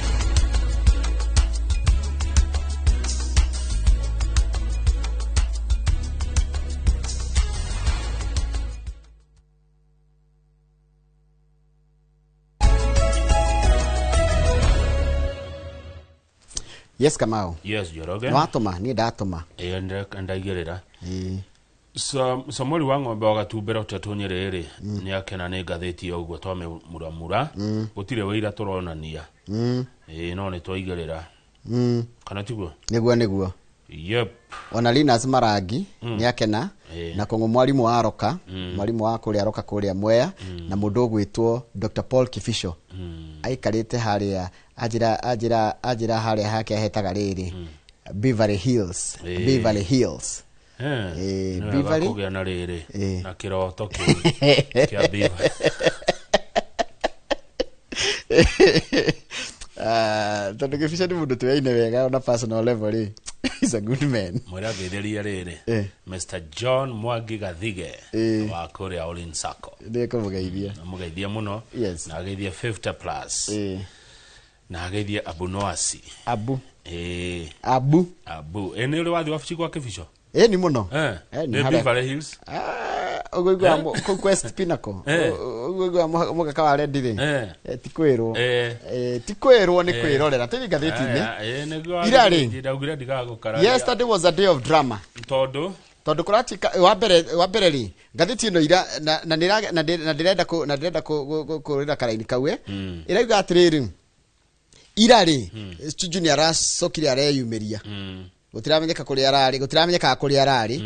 Yes, Kamau. Yes, Njoroge. Nĩwatũma, niĩ ndatũma. Ĩĩ, ndaigĩrĩra. Samuel wa ng'ombe wa Gatumbero ũtetwo Nyerere rĩ, nĩ akena nĩ ngathĩti ya ũguo twamĩmuramura. Gũtirĩ wĩira tũronania. Ĩĩ, no nĩ twaigĩrĩra. Kana tiguo? Nĩguo, nĩguo. Yep. Ona Linus Marangi nĩ akena na kũng'ũ mwarimũ wa Roka, mwarimũ wa kũrĩa Roka kũrĩa Mwea, na mũndũ ũgwĩtwo Dr. Paul Kibisho. Aikarĩte harĩa anjĩra harĩa hake ahetaga rĩrĩ Beverly Hills. Beverly Hills. Beverly kũgĩa na rĩrĩ na kĩroto kĩu kĩa Beverly. Tondũ Kibisho nĩ mũndũ tũyaine wega ona personal level rĩ. He's a good man. Mwĩra ngeithĩria rĩrĩ Mr. John Mwangi Gathige wa kũrĩa Olin Sacco. Nĩekũmũgeithia. Mũgeithia mũno. Yes. Na ageithie 50 plus. Na ageithie Abu Noasi. Abu. Abu. Abu. Nĩ ũrĩ wathiĩ wabici kwa Kibisho? Ĩ, nĩ mũno. Nĩ Beverly Hills. Ũguo kũu Quest Pinnacle. Ũguo mũgaka wa Rendi rĩ. Ti kwĩrwo. Ti kwĩrwo nĩ kwĩrorera. Tũthiĩ ngathĩti-inĩ. Ira rĩ. Ndaugire ndigagũkararia. Yesterday was a day of drama. Tondũ kũratuĩka wa mbere rĩ ngathĩti ĩno ira na ndĩrenda kũrĩra karaini kau ĩrauga atĩrĩrĩ, ira rĩ Juju nĩ aracokire areyumĩria. Gũtiramenyeka kũrĩa ararĩ, gũtiramenyekaga kũrĩa ararĩ.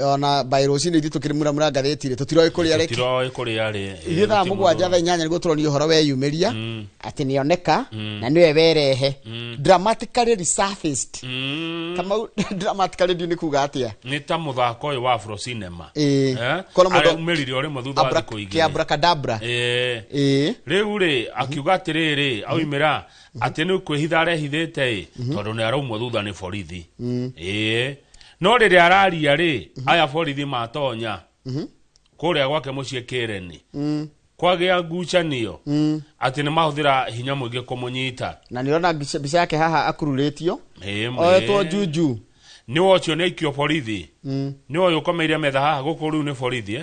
Ona by rũcinĩ ithuĩ tũkĩmuramura ngathĩti rĩ tũtiroĩ kũrĩa arĩ. Tũtiroĩ kũrĩa arĩ. Ithuĩ thaa 7 thaa 8 nĩguo tũronire ũhoro weyumĩria atĩ nĩoneka na nĩwe werehe. Dramatically resurfaced. Kamau, dramatically ndiũ nĩ kuga atĩa? Nĩ ta mũthako ũyũ wa Afro Cinema. Araumĩrire o rĩmwe thutha wa thikũ igĩrĩ. Abracadabra. Rĩu rĩ akiuga atĩrĩrĩ, aumĩra atĩ nĩ kwĩhitha arehithĩte ĩ, tondũ nĩ araumwo thutha nĩ borithi. No rĩrĩa araria rĩ, aya borithi matonya kũrĩa gwake mũciĩ Kĩreni, kwagĩa ngucanio atĩ nĩ mahũthĩra hinya mũingĩ kũmũnyita. Na nĩũrona mbica yake haha akururĩtio, oetwo Juju. Nĩ wocio nĩ aikio borithi. Nĩ ũyũ ũkomeire metha haha gũkũ rĩu nĩ borithi.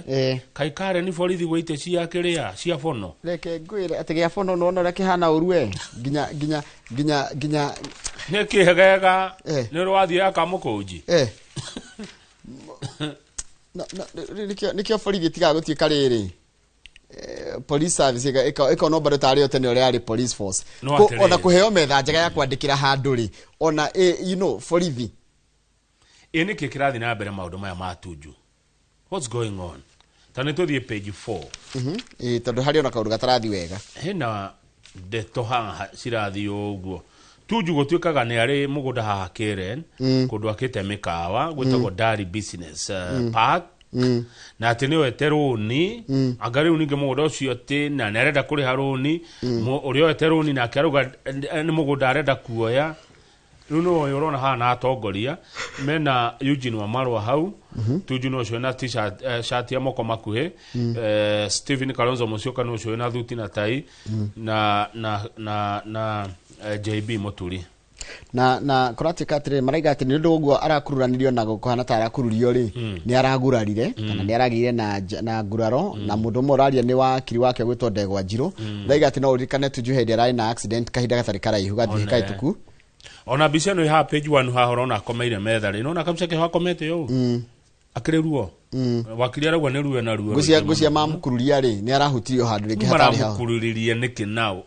Kaĩ kare nĩ borithi gwĩ itĩ cia kĩrĩa cia bono. Reke ngwĩre atĩ gĩa bono nĩwona ũrĩa kĩhana ũru we. Nginya nginya nginya nginya nĩ kĩhegega. Nĩ ũrĩ wathiĩ akamũkũnji. Nĩkĩo borithi ĩtigaga gũtuĩka rĩrĩ. Police service ĩkonwo bado tarĩ o tene ũrĩa yarĩ police force. No atĩrĩrĩ. Ona kũheo metha njega ya kwandĩkĩra handũ rĩ, ona borithi. Ĩ nĩkĩ kĩrathiĩ na mbere maũndũ maya ma Tuju? What's going on? Ta nĩ tũthiĩ page 4. Ĩ tondũ harĩ ona kaũndũ gatarathi wega. Hena ndeto haha cirathiĩ ũguo. Tuju gũtuĩkaga nĩ arĩ mũgũnda haha Karen, kũndũ akĩte mĩkawa gwĩtagwo Dari Business Park, na atĩ nĩ oete rũni, anga rĩu ningĩ mũgũnda ũcio atĩ na nĩ arenda kũrĩha rũni. Ũrĩa oete rũni nake arauga nĩ mũgũnda arenda kuoya. Rĩu nĩ ũyũ ũrona haha na atongoria mena Eugene Wamalwa hau. Tuju no ũcio na t-shirt, shati ya moko makuhĩ. Stephen Kalonzo Musyoka nĩ ũcio wĩna thuti na tai, na JB Muturi. Na kũratuĩka atĩrĩrĩ, maraiga atĩ nĩ ũndũ ũguo arakururanirio na kũhana ta arakururio rĩ, nĩ aragurarire kana nĩ aragĩire na nguraro. Na mũndũ ũmwe ũraria nĩ wakiri wake gwĩtwo Ndegwa Njirũ. Ndaiga atĩ no ũririkane Tuju hĩndĩ ararĩ na accident kahinda gatarĩ karaihu gathiĩ One. kahĩtũku. Ona mbica ĩno ĩ haha page 1 haha ũrona akomeire metha rĩ, nona kabica keho akomete ũũ akĩrĩ ruo. Wakiri arauga nĩ ruo na ruo. Ngũcia Rũingĩ ngũcia mũno. Mamũkururia rĩ, nĩ arahutirio handũ rĩngĩ hatarĩ hao. Maramũkururirie nĩkĩ nao?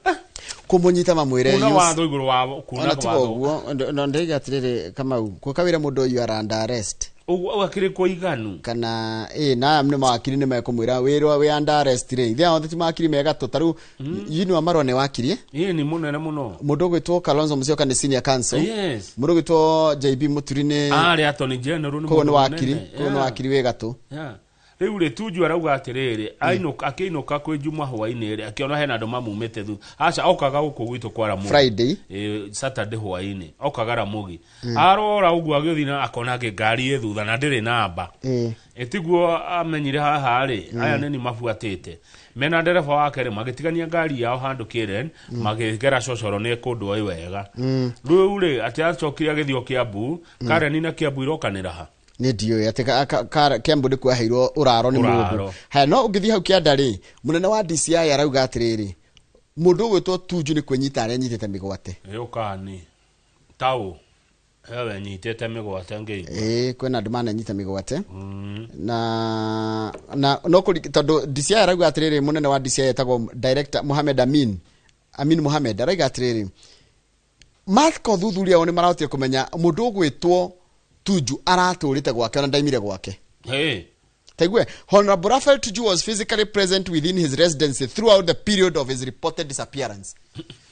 Kũmũnyita mamwĩre Kuna watho igũrũ wa kuna Ona tiga watho. ũguo, no ndaiga atĩrĩrĩ, Kamau, kũka wĩra mũndũ ũyũ are under arrest. Ũguo akĩrĩ kũiganu. Kana ĩ na aya nĩ mawakiri nĩ mekũmwĩra wĩrwo wĩ under arrest rĩ, ithe othe ti mawakiri megatũ. Ta rĩu Eugene Wamalwa nĩ wakiri. Ĩ nĩ mũnene mũno. Mũndũ ũgwĩtwo Kalonzo Musyoka nĩ senior counsel. Mũndũ ũgwĩtwo JB Muturi nĩ Arĩ attorney general, nĩ koguo nĩ mũndũ wakiri mũnene. koguo nĩ wakiri wĩ gatũ. Yeah. Rĩu rĩ, Tuju arauga atĩrĩrĩ, ainũka, akĩinũka kwĩ Juma hwainĩ rĩ, akĩona hena andũ mamumĩte thutha. Aca, okaga gũkũ gwitũ kwa Ramogi. Friday. Ĩ, Saturday hwainĩ okaga Ramogi. Arora ũguo agĩthiĩ na akona ngĩ ngari ĩ thutha na ndĩrĩ namba. Ĩtiguo amenyire haha rĩ, aya nĩ ni mabuatĩte mena ndereba wake rĩ, magĩtigania ngari yao handũ Karen, magĩgera cocoro nĩ kũndũ oĩ wega. Rĩu rĩ, atĩ acokire agĩthiĩ o Kiambu. Karen na Kiambu irokanĩra ha? Nĩ ndiũĩ atĩ Kiambu nĩ kuaheirwo ũraro nĩ mũndũ. Ũraro. Haya, no ũngĩthiĩ hau kĩanda rĩ, mũnene wa DCI arauga atĩrĩrĩ, mũndũ ũgwĩtwo Tuju nĩ kwĩnyita arĩa anyitĩte mĩgwate. Ĩũkani taũ hewe nyitĩte mĩgwate ngĩigua. Ĩĩ, kwĩna andũ mananyita mĩgwate na no kũri tondũ DCI arauga atĩrĩrĩ, mũnene wa DCI etagwo Director Mohamed Amin, Amin Mohamed, arauga atĩrĩrĩ, maka ũthuthuria wao nĩ marahotire kũmenya mũndũ ũgwĩtwo Tuju aratũrĩte gwake ona ndaimire gwake. Hey. Taigue, Honorable Raphael Tuju was physically present within his residency throughout the period of his reported disappearance.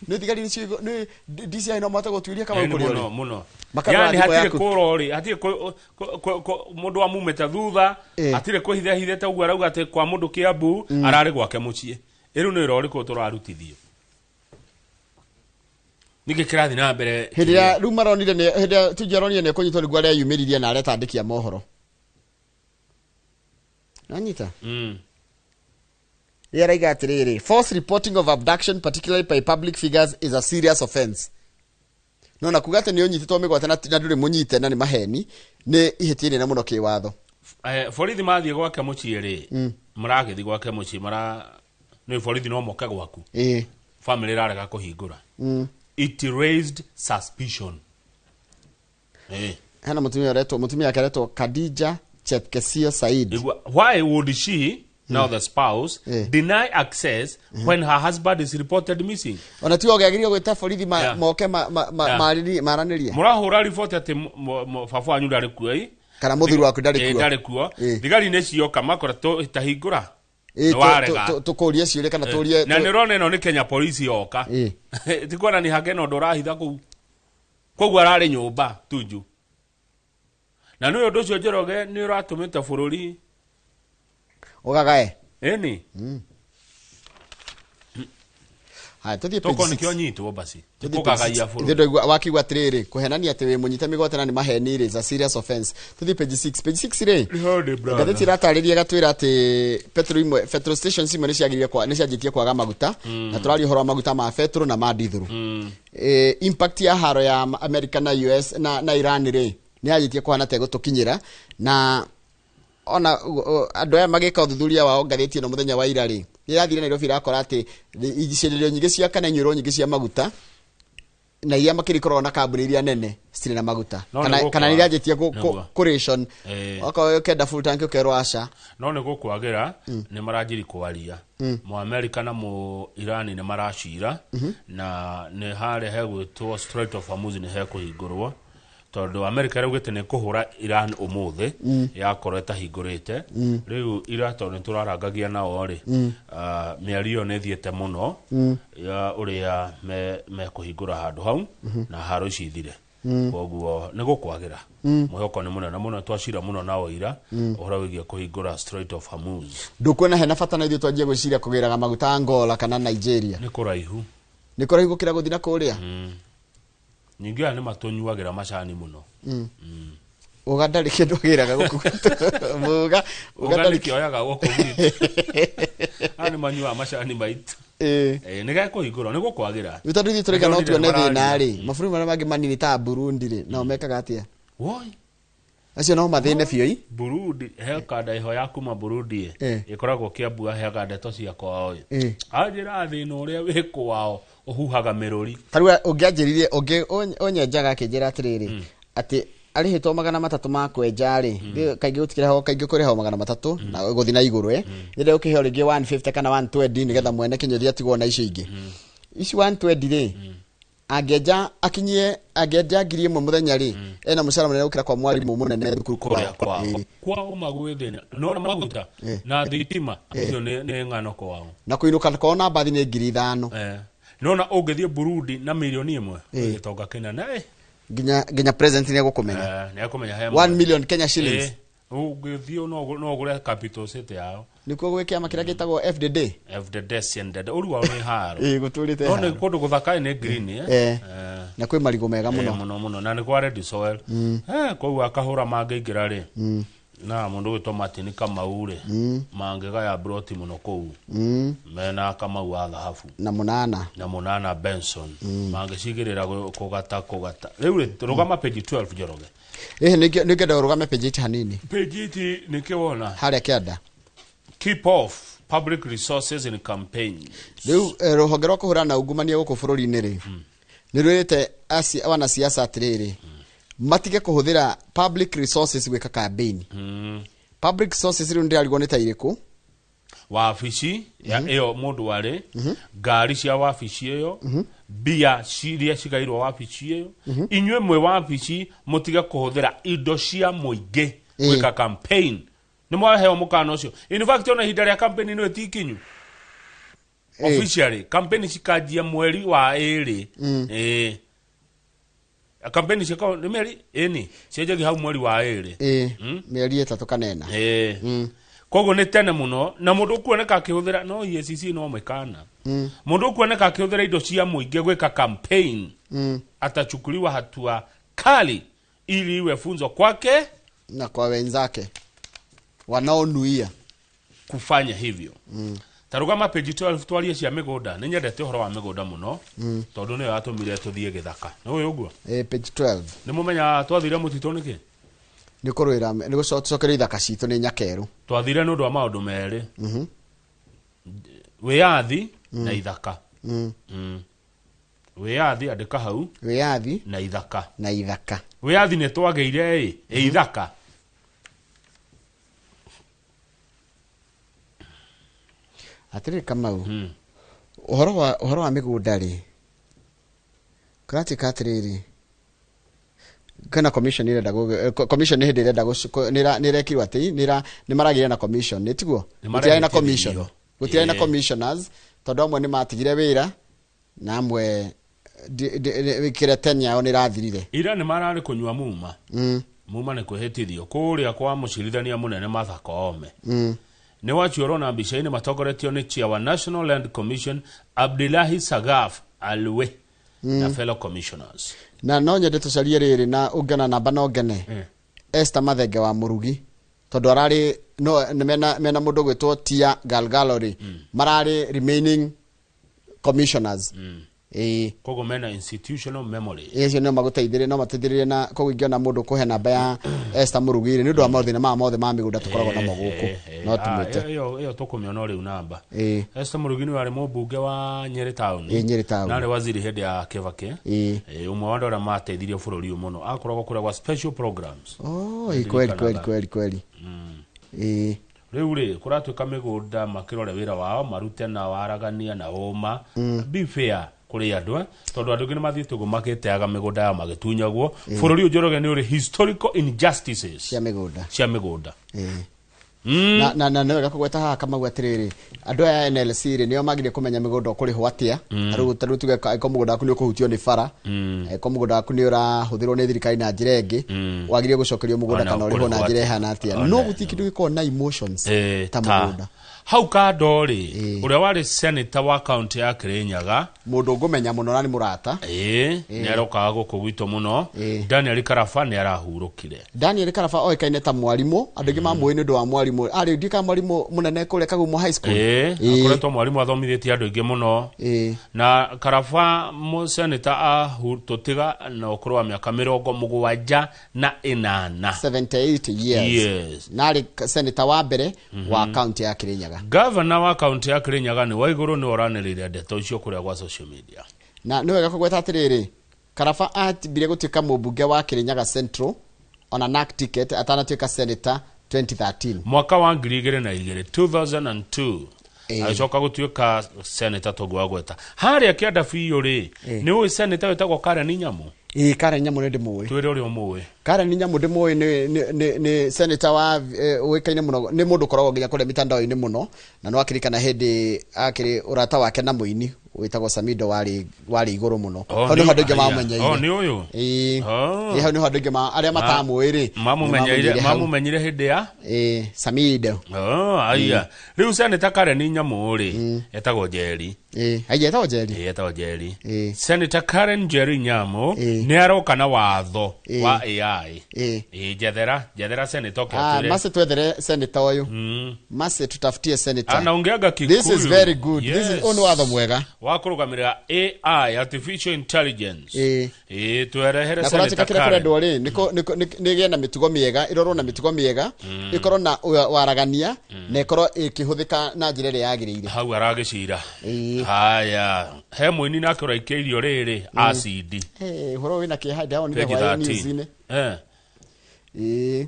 Nĩ thigari nĩcio nĩ DCI no mahote gũtuĩria kama Ĩni kũrĩ mũno ũrĩ. Mũno. Makarora Yani thimũ hatirĩ yaku. kũrwo rĩ, hatirĩ mũndũ wamumĩte thutha, hatirĩ kwĩhithahithĩte ũguo arauga atĩ kwa mũndũ Kiambu, ararĩ gwake mũciĩ. Ĩrĩu nĩ wĩra ũrĩkũ tũrarutithio? Nĩkĩ kĩrathiĩ na mbere? Hĩndĩ ĩrĩa rĩu maronire nĩ hĩndĩ ĩrĩa Tuju aronire nĩ ekũnyitwo nĩguo areyumĩririe na areta andĩki a mohoro. Nanyita? Rĩrĩa araiga atĩrĩrĩ, false reporting of abduction, particularly by public figures, is a serious offense. No na kuga atĩ nĩ ũnyitĩtwo mĩgwate na ndũrĩ mũnyite na nĩ maheni nĩ ihĩtia inene mũno kĩwatho. Borithi mathiĩ gwake mũciĩ rĩ, maragĩthiĩ gwake mũciĩ mara nĩ borithi no moke gwaku. Family ĩrarega kũhingũra. It raised suspicion. Hena mũtumia ũretwo, mũtumia wake aretwo Khadija Chepkesio Said. Why would she, now the spouse, deny access when her husband is reported missing? Ona tiwe ũgĩagĩrĩirwo gwĩta borithi moke maranĩrie. Mũrahũra riboti atĩ baba wanyu ndarĩ kuo ĩ. Kana mũthuri waku ndarĩ kuo. Ndarĩ kuo. Thigari nĩ cioka makora tahingũra. Ĩ, Nĩ warega. tũkũrie ciũria kana tũrie. Na nĩ ũrona ĩno nĩ Kenya Police yoka. Ti kuona nĩ hake na ũndũ ũrahitha kũu, koguo ararĩ nyũmba Tuju na nĩ ũndũ ũcio Njoroge nĩ ũratũmĩte bũrũri ũgagae. Ĩni. Haya, tũthiĩ page Tokorwo six. nĩkĩo nyitwo basi. Tũthiĩ page Kũgagaia six. bũrũri. Ithuĩ ndwaigua wakiuga atĩrĩrĩ, kũhenania atĩ wĩ mũnyite mĩgwate na nĩ maheni rĩ, is a serious offense. Tũthiĩ page 6, page 6 rĩ, Howdy, brother. ngathĩti ĩratarĩria ĩgatwĩra atĩ petrol imwe, petrol stations imwe nĩ cianjĩtie kwaga maguta. Na tũraria ũhoro wa maguta ma petrol na ma dithũrũ. Impact ya haro ya America na US na Iran rĩ, nĩ yanjĩtie kũhana ta ĩgũtũkinyĩra. Na ona andũ aya magĩka ũthuthuria wao ngathĩti ĩno mũthenya wa ira rĩ, nĩ ĩrathire Nairobi ĩrakora atĩ icĩrĩrio nyingĩ cia kana inyuĩro nyingĩ cia maguta Na iria makĩria ikoragwo na kambuni iria nene citirĩ na maguta. No Kana nĩ kana gũkwa- nĩ iranjĩtie nĩguo. kũration. Okorwo ũkenda full tank ũkerwo aca. No nĩ gũkwagĩra nĩ maranjiri kwaria. Mu America na mu Irani nĩ maracira na nĩ harĩa hegwĩtwo Strait of Hormuz nĩ hekũhingũrwo tondũ America ĩraugĩte nĩ kũhũra Iran ũmũthĩ yakorwo ĩtahingũrĩte. Rĩu ira tondũ nĩ tũrarangagia nao rĩ, mĩario ĩyo nĩ ĩthiĩte mũno ya ũrĩa mekũhingũra handũ hau na haro ici ithire. Koguo nĩ gũkwagĩra, mwĩhoko nĩ mũnene mũno, twacira mũno nao ira ũhoro wĩgiĩ kũhingũra Strait of Hormuz. Ndũkuona hena bata na ithuĩ twanjie gwĩciria kũgĩraga maguta Angola kana Nigeria? Nĩ kũraihu. Nĩ kũraihu gũkĩra gũthiĩ na kũrĩa. Ningĩ aya nĩ matũnyuagĩra macani mũno. Uga ndarĩ kĩndũ agĩraga gũkũ gwitũ. Muga uga Ũga ndarĩ nĩkĩoyaga gũkũ gwitũ, aya nĩ manyuaga macani maitũ. Nĩ gekũhingũrwo, nĩ gũkwagĩra. Rĩu tondũ ithuĩ tũraiga no Nĩkĩo tuone ndĩrona thĩna rĩ, mabũrũri marĩa mangĩ manini ta Burundi rĩ, nao mekaga atĩa? Woi. Acio no mathĩne biũ i. Burundi he kanda ĩho ya kuma Burundi ĩkoragwo Kĩambu, aheaga ndeto cia kwao ĩ. Anjĩraga thĩna ũrĩa wĩ kwao ũhuhaga mĩrũri. Ta rĩu ũngĩanjĩririe ũngĩ ũnyenjaga akĩnjĩra atĩrĩrĩ atĩ arĩhĩtwo 300 ma kwenja rĩ, kaingĩ gũtikĩrĩhagwo, kaingĩ kũrĩhagwo 300 na gũthiĩ na igũrũ, rĩrĩa ũkĩheo rĩngĩ 150 kana 120 nĩgetha mwene kĩnyũthi atigwo na icio ingĩ ici 120 rĩ, angĩenja akinyie, angĩenja 1,000 mũthenya rĩ, ena mũcara mũnene gũkĩra kwa mwarimũ mũnene thukuru kũrĩa kwao. kwao. Ĩĩ. Kwao magwĩ thĩna no na maguta na thitima icio nĩ ng'ano kwao. Na kũinũka kwao na mbathi nĩ 5,000. Nona ũngĩthiĩ Burundi na 1 mirioni gĩtonga kĩnene. Nginya president nĩ egũkũmenya. Nĩ ekũmenya he 1 million Kenya shillings. Ũngĩthiĩ no ũgũre capital city yao. Nĩkuo gwĩ kĩama kĩrĩa gĩtagwo FDD. FDD CNDD ũru wao nĩ haro. Ĩĩ, gũtũrĩte No nĩ haro. kũndũ gũthaka nĩ green. Na kwĩ marigũ mega mũno. Mũno mũno, na nĩ kwa red soil. Koguo akahũra mangĩingĩra rĩ na mũndũ gwĩtwo Martin Kamau rĩ, mangĩgaya broti mũno kũu mena Kamau wa thahabu na mũnana. Na mũnana Benson mangĩcigĩrĩra kũgata rĩu rĩ, rũgama page 12, Njoroge. Ĩhĩ, nĩngenda ũrũgame page 8 hanini. Page 8 nĩkĩ wona? Harĩa kĩanda. Keep off public resources in campaign. Rĩu rũhonge rwa kũhũrana na ungumania gũkũ bũrũri-inĩ rĩ, nĩ rwĩrĩte wanasiasa atĩrĩrĩ, matige kũhũthĩra public resources gwĩka campaign. Public resources rĩu ndĩrarigwo nĩ ta irĩkũ. Wabici ya ĩyo mũndũ arĩ, ngari cia wabici ĩyo, mbia iria cigairwo wabici ĩyo, inyuĩ mwĩ wabici mũtige kũhũthĩra indo cia mũingĩ gwĩka campaign. Nĩ mwaheo mũkana ũcio. In fact, ona ihinda rĩa campaign nĩ ĩtikinyu officially, campaign cikanjia mweri wa ĩrĩ. Campaign cikorwo nĩ mĩeri ĩni, cianjagia hau mweri wa ĩrĩ. Ĩĩ, mĩeri 3 kana 4. Koguo nĩ tene mũno, na mũndũ ũkuoneka akĩhũthĩra no EACC no mĩkana, mũndũ ũkuoneka akĩhũthĩra indo cia mũingĩ gwĩka campaign atachukuliwa hatua kali ili iwe funzo kwake na kwa wenzake wanaonuia kufanya hivyo. Tarugama page 12 twarie cia mĩgũnda. Nĩ nyendete ũhoro wa mĩgũnda mũno tondũ nĩyo yatũmire tũthiĩ gĩthaka. Nĩ ũĩ ũguo? Ĩĩ, page 12. Nĩ mũmenyaga twathire mũtitũ nĩkĩ? Nĩ kũrũĩra, nĩ gũcokeria ithaka citũ nĩ nyakerũ. Twathire nĩ ũndũ wa maũndũ merĩ, wĩyathi na ithaka. Wĩyathi, andĩka hau. Wĩyathi na ithaka. Na ithaka. Wĩyathi nĩ twagĩire ĩ ithaka. Atĩrĩrĩ Kamau, ũhoro wa mĩgũnda rĩ, kũratuĩka atĩrĩrĩ, kwĩna commission ĩrenda commission nĩ hĩndĩ ĩrenda nĩ ĩrekirwo atĩ nĩ maragĩire na commission, nĩ tiguo? Nĩ Gũtirarĩ na commission. marehĩtithirio. Gũtirarĩ na commissioners tondũ amwe nĩ matigire wĩra na amwe kĩrĩa tenure yao nĩ ĩrathirire. Ira nĩ mararĩ kũnyua muma. Muma nĩ kwĩhĩtithio kũrĩa kwa mũcirithania mũnene Martha Koome. Nĩ wacio ũrona mbica-inĩ matongoretio nĩ chair wa National Land Commission Abdillahi Sagaf Alwe na fellow commissioners. Na no nyende tũcarie rĩrĩ na ũngĩona namba no ngene. Esther Mathenge wa Mũrugi, tondũ ararĩ no nĩ mena mũndũ gwĩtwo Tia Galgalo rĩ, mararĩ remaining commissioners. Koguo mena institutional memory. Ĩ, acio no magũteithĩrĩrie, no mateithĩrĩrie, na koguo ingĩona mũndũ kũhe namba ya Esther Mũrugire nĩ ũndũ wa mathĩna maya mothe ma mĩgũnda tũkoragwo namo gũkũ, no tũmwĩte. Ĩyo tũkũmĩona o rĩu namba. Esther Mũrugi nĩwe arĩ mũmbunge wa Nyeri Town. Ĩ, Nyeri Town. Na arĩ waziri hĩndĩ ya Kibaki. Ũmwe wa andũ arĩa mateithirie bũrũri ũyũ mũno, akoragwo kũrĩa gwa special programs. Oh, ĩ, kweli kweli kweli kweli, ĩ. Rĩu rĩ, kũratuĩka mĩgũnda makĩrore wĩra wao marute na waragania na ũma, be fair kũrĩ andũ, tondũ andũ angĩ nĩ mathiĩte ũguo makĩteaga mĩgũnda yao magĩtunyagwo. Bũrũri ũyũ, Njoroge, nĩ ũrĩ historical injustices cia mĩgũnda. Cia mĩgũnda. Na nĩ wega kũgweta haha, Kamau, atĩrĩrĩ, andũ aya a NLC rĩ, nĩo magire kũmenya mĩgũnda ũkũrĩhwo atĩa. Tarĩu tuge angĩkorwo mũgũnda waku nĩ ũkũhutio nĩ bara, angĩkorwo mũgũnda waku nĩ ũrahũthĩrwo nĩ thirikari na njĩra ĩngĩ, wagĩrĩire gũcokerio mũgũnda Ona kana ũrĩhwo na ũkũrĩhwo njĩra atĩa. ĩhana atĩa. Ona- No gũtirĩ kĩndũ gĩkoragwo na emotions ta mũgũnda. Hau kando rĩ, ũrĩa warĩ senator wa kaunti ya Kirinyaga, mũndũ ngũmenya mũno na nĩ mũrata, nĩ arokaga gũkũ gwitũ mũno, Daniel Karaba, nĩ arahurũkire. Daniel Karaba oĩkaine ta mwarimũ, andũ aingĩ mamũĩ nĩ ũndũ wa mwarimũ, arĩ ndika mwarimũ mũnene kũrĩa Kagumo High School. Akoretwo mwarimũ athomithĩtie andũ aingĩ mũno. Na Karaba mũseneta tũtiga na ũkũrũ wa mĩaka 78. 78 years. Yes. Na arĩ senator wa mbere wa kaunti ya Kirinyaga. Gavana wa kaunti ya Kirinyaga nĩ Waigũrũ nĩ oranĩrĩire ndeto icio kũrĩa gwa social media. Na nĩ wega kũgweta atĩrĩrĩ, Karaba ambire gũtuĩka mũmbunge wa Kirinyaga Central ona NARC ticket atanatuĩka senator 2013. Mwaka wa 2002, 2002, agĩcoka gũtuĩka senator. Toguo wagweta harĩa kĩanda biũ rĩ, nĩ ũĩ senator wĩtagwo Karen Nyamu? Ĩ, Karen Nyamu nĩ ndĩmũĩ. Twĩre ũrĩa ũmũĩ. Karen Nyamu ndĩmũĩ, nĩ senator wa ũĩkaine mũno, nĩ mũndũ ũkoragwo nginya kũrĩa mitandao-inĩ mũno, na no akĩririkana hĩndĩ akĩrĩ ũrata wake na mũini wĩtagwo Samido warĩ igũrũ mũno. Oh, Hau nĩho andũ aingĩ aya. mamũmenyeire. Oh, nĩ ũyũ? Ĩĩ. Oh. Ĩĩ, hau nĩho andũ aingĩ arĩa matamũĩ rĩ, mamũmenyeire nĩmamũmenyeire hau. Mamũmenyire hĩndĩ ya Ĩĩ, Samido. Oh, aya. Rĩu senator Karen Nyamu rĩ, etagwo Njeri. Ĩĩ, aya etagwo Njeri. Ĩĩ, etagwo Njeri. Senator Karen Njeri Nyamu nĩ aroka na watho wa AI. Ĩĩ, njethera, njethera senator oke Ah, atwĩre. mase twethere senator ũyũ. Mase tutafutie senator. Anaongeaga Kikuyu. This is very good. This is Yes. ũyũ nĩ watho mwega. Wa kũrũgamĩrĩra AI, artificial intelligence. Ĩĩ, twerehere Na kũratuĩka senator kĩrĩa Karen. kũrendwo rĩ, nĩ ĩgĩe na mĩtugo mĩega, ĩrorwo na mĩtugo mĩega, ĩkorwo na waragania na ĩkorwo ĩkĩhũthĩka na njĩra ĩrĩa yagĩrĩire. Hau aragĩcira. Haya, he mũini nake ũraikĩirio rĩrĩ acidi. Eh, ũhoro wĩna kĩeha, ndĩrawonire Page hwaĩ 13. news-inĩ.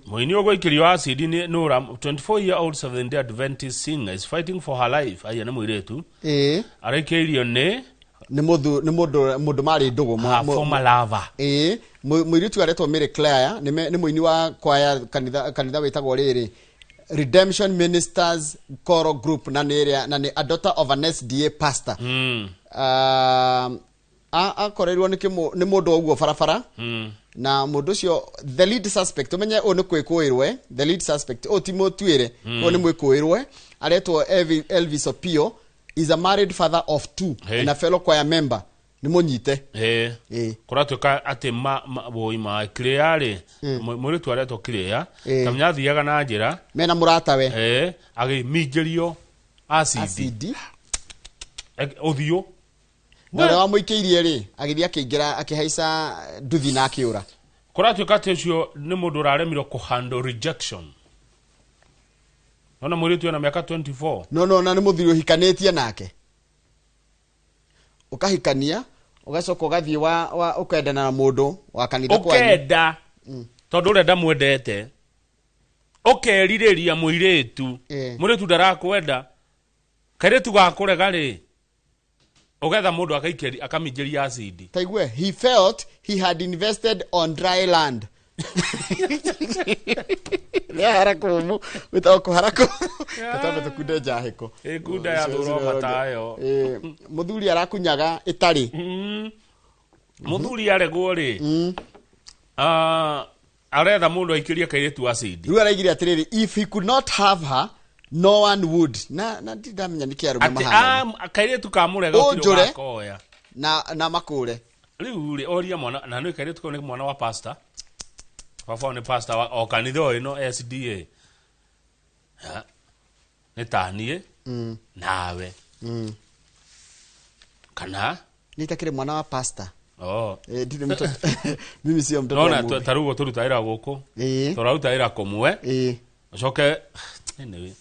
Mũini ũgũikĩrio acidi nĩ Nora, 24-year-old Seventh Day Adventist singer, is fighting for her life. Aya nĩ mũirĩtu araikĩirio nĩ Nĩ mũndũ nĩ mũndũ mũndũ marĩ ndũgũ Her former lover. Ĩĩ, mũirĩtu aretwo Mary Claire, nĩ mũini wa kwaya kanitha wĩtagwo rĩrĩ Redemption Ministers Choral Group, na nĩ ĩrĩa na nĩ a daughter of an SDA pastor. Akoreirwo nĩ mũndũ ũguo barabara, na mũndũ ũcio, the lead suspect, ũmenye ũyũ nĩ kwĩkũĩrwe, the lead suspect, ũyũ ti mũtuĩre, ũyũ nĩ mwĩkũĩrwe, aretwo Elvis Opio, is a married father of two Hey. and a fellow choir member. Nĩ mũnyite. Kũratuĩka atĩ wũi ma Claire rĩ, mũirĩtu aretwo Claire, tamenya athiaga na njĩra mena mũratawe, agĩminjĩrio acidi acidi ũthiũ. Na ũrĩa wamũikĩirie rĩ, agĩthiĩ akĩingĩra, akĩhaica nduthi na akĩũra. Kũratuĩka atĩ ũcio nĩ mũndũ ũraremirwo kũhandle rejection. Nona mũirĩtu ena mĩaka 24. No na nĩ mũthuri ũhikanĩtie nake, ũkahikania, ũgacoka ũgathiĩ wa ũkendana na mũndũ wa kanitha kwanyu. Ũkenda tondũ ũrenda mwendete, ũkerirĩria mũirĩtu. Mũirĩtu ndarakwenda, kairĩtu gakũrega rĩ, ũgetha mũndũ akaikĩria akaminjĩria acidi. Taigue, he felt he had invested on dry land. Nĩ hara kũmũ, wĩtagwo kũhara kũmũ, tũtambe tũkunde njahĩko. Ĩ, kunda ya thũra matayo. Ĩ, mũthuri arakunyaga ĩtarĩ. Mũthuri aregwo rĩ, aretha mũndũ aikĩrie kairĩtu acidi. Rĩu araigire atĩrĩrĩ, if he could not have her, no one would. Na ndindamenya nĩkĩ arũme atĩ mahana kairĩtu kamũrega gũtirĩ Ũnjũre. ũgakoya. Na makũre. Rĩu rĩ, oria mwana na nĩ kairĩtu kau nĩ mwana wa pastor, baba wao nĩ pastor o kanitha o ĩno SDA. Ha, nĩ taniĩ nawe kana Nĩ itakĩrĩ mwana wa pastor. Oh. Eh, ndirĩ mtoto, mimi sio mtoto wa Nona mhubiri. ta rĩu ũguo tũruta wĩra gũkũ. Ĩĩ. Tũraruta wĩra kũmwe. Ĩĩ. Ũcoke anyway.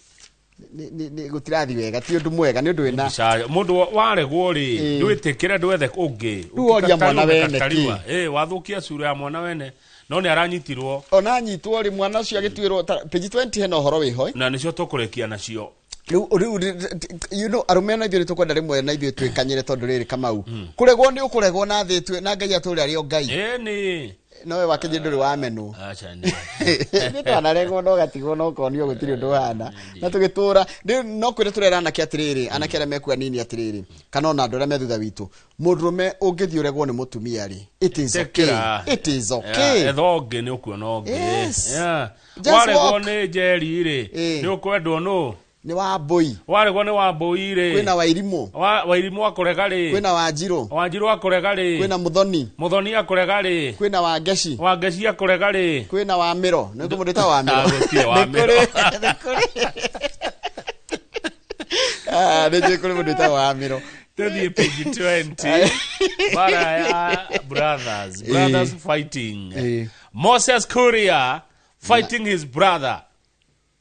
Nĩ gũtirathi wega, ti ũndũ mwega, nĩ ũndũ wĩna Mbica- mũndũ waregwo rĩ, Ĩĩ. ndwĩtĩkĩre, ndwethe ũngĩ. Rĩu woria mwana wene Ũkĩkatariwa. kĩ? Ĩĩ, wathũkia cura ya mwana wene, no nĩ aranyitirwo. Ona anyitwo rĩ, mwana ũcio agĩtuĩrwo page 20 hena ũhoro wĩho. Na nĩcio tũkũrĩkia nacio. Rĩu arũme na ithuĩ nĩ tũkwenda rĩmwe na ithuĩ twĩkanyĩre, tondũ rĩrĩ, Kamau, kũregwo nĩ ũkũregwo na thĩ twe na Ngai atũrĩ arĩ o Ngai. Ĩni. Nowe wakĩnjĩ ndũrĩ wamenwo. Aca nĩ. Nĩ twanaregwo no gatigwo no konio gũtirĩ ũndũ ũhana na tũgĩtũra. Rĩu no kwĩra tũrera anake atĩrĩrĩ, anake arĩa mekua nini atĩrĩrĩ, kana ona andũ arĩa me thutha witũ, mũndũrũme ũngĩthiĩ ũregwo nĩ mũtumia rĩ, it is okay. Ĩtĩkĩra. It is okay. Yeah, etha ũngĩ, nĩ ũkuona ũngĩ. Yes. Yeah. Just Waregwo walk. nĩ Njeri rĩ, Ĩĩ. nĩ ũkwendwo nũ? Nĩ Wambũi. Waregwo nĩ Wambũi rĩ, Kwĩna Wairimũ. Wairimũ akũrega rĩ, Kwĩna Wanjirũ. Wanjirũ akũrega rĩ, Kwĩna Mũthoni. Mũthoni akũrega rĩ, Kwĩna Wangeci. Wangeci akũrega rĩ, Kwĩna Wamĩro, nĩ kũmũndũ ta Wamĩro. Ah, gũtirĩ Wamĩro. Nĩ kũrĩ. Ah, nĩ njũĩ kũrĩ mũndũ wĩtagwo Wamĩro. Tũthiĩ page 20, bara ya brothers, brothers fighting. Ĩĩ. Moses Kuria fighting his brother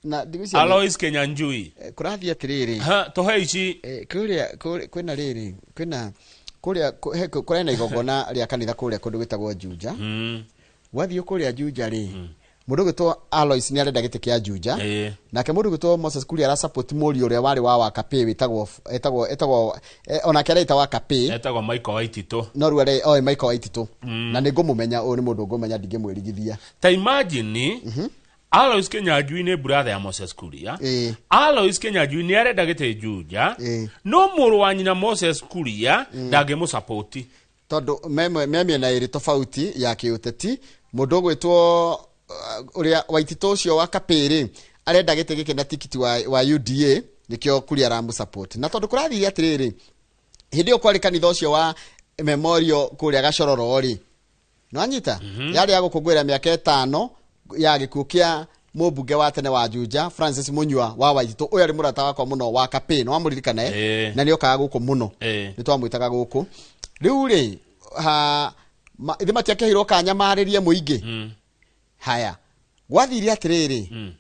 Na ndigwĩciria Alois Kenyanjui. Kũrathiĩ atĩrĩrĩ. Ha, tũhe ici. Kũrĩa kwĩna rĩrĩ, kwĩna kũrĩa kũrĩa na igongona rĩa kanitha kũrĩa kũndũ gwĩtagwo Juja. Wathiĩ kũrĩa Juja rĩ, mũndũ ũgwĩtwo Alois nĩ arenda gĩtĩ kĩa Juja. Nake mũndũ ũgwĩtwo Moses Kuria arasupport mũriũ ũrĩa warĩ wa Wakapĩ, wĩtagwo etagwo onake areita Wakapĩ. Etagwo Michael Waititũ. No rĩu are oĩ Michael Waititũ, na nĩ ngũmũmenya, ũyũ nĩ mũndũ ngũmenya, ndingĩmwĩrigithia. Ta imagine, Alois Kenyanjui nĩ brother ya Moses Kuria. Ĩĩ. Alois Kenyanjui nĩ arenda gĩtĩ Juja, Ĩĩ. no mũrũ wa nyina Moses Kuria ndangĩmũsapoti. Tondũ me mĩena ĩrĩ tofauti ya kĩũteti. Mũndũ ũgwĩtwo ũrĩa Waititũ ũcio wa Kapĩrĩ arenda gĩtĩ gĩkĩ na tikiti wa UDA, nĩkĩo Kuria aramũsupport. Na tondũ kũrathire atĩrĩrĩ, hĩndĩ ĩyo kwarĩ kanitha ũcio wa memorial kũrĩa Gacororo rĩ, nĩwanyita, yarĩ ya gũkũngũĩra mĩaka 5 ya gĩkuũ kĩa mũmbunge wa tene wa Juja, Francis Munyua wa Waititũ. Ũyũ arĩ mũrata wakwa mũno wa Kapĩ, nĩwamũririkana, eh? Ĩĩ. Na nĩokaga gũkũ mũno. Ĩĩ. Nĩ twamwĩtaga gũkũ. Rĩu rĩ, ithe matiakĩheirwo kanya marĩrie mũingĩ. Haya, gwathire atĩrĩrĩ,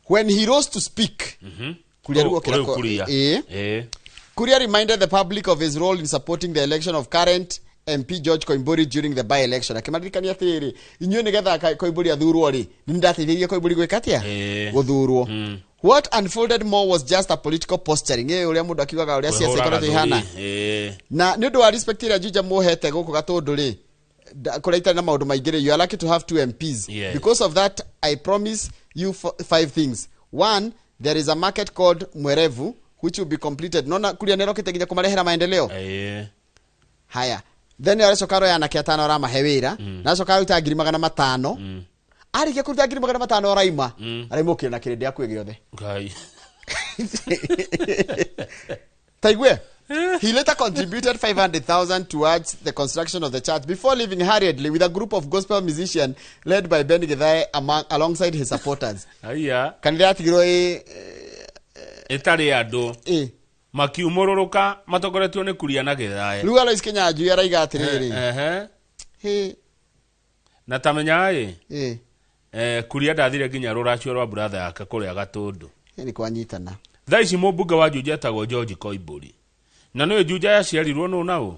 when he rose to speak, Kuria rĩu okĩra Rĩu Kuria. Ĩĩ. Ĩĩ. Kuria reminded the public of his role in supporting the election of current MP George Koimburi during the by-election. Akĩmaririkania atĩrĩrĩ, inyuĩ nĩgetha Koimburi athurwo rĩ, nĩ ndateithirie Koimburi gwĩka atĩa? Ĩĩ. Gũthurwo. What unfolded more was just a political posturing. Ĩ, ũrĩa mũndũ akiugaga ũrĩa ciaca Kwĩhũra ikoretwo ihana. gathũri. Ĩĩ. Na nĩ ũndũ wa respect ĩrĩa Juja mũhete gũkũ Gatũndũ rĩ, kũrĩa itarĩ na maũndũ maingĩ rĩ, you are lucky to have two MPs. Yes. Because of that, I promise you five things. One, there is a market called Mwerevu which will be completed. Nona Kuria nĩarokĩte nginya kũmarehera maendeleo. Ĩĩ. Haya, then aracoka aroya anake atano, aramahe wĩra, na acoka aruta 500,000. Arĩkia kũruta 500,000, araima araima ũkĩra na kĩrĩndĩ akuĩ gĩothe. Ngai. Taigue. He later contributed 500,000 towards the construction of the church before leaving hurriedly with a group of gospel musicians led by Ben Githae alongside his supporters. Aya. Kanitha yatigirwo ĩ Ĩtarĩ andũ. Ĩ. Makiumũrũrũka matongoretio nĩ Kuria na Githae. Rĩu Alois Kenyanjui araiga atĩrĩrĩ. Ehe. Hĩ. Na tamenya ĩ. Ĩ. Kuria ndathire nginya rũracio rwa brother yake kũrĩa Gatũndũ. Nĩ kwanyitana. Thaa ici mũmbunge wa Juja etagwo George Koimburi. Na nĩũĩ Juja yaciarirwo nũ na ũ?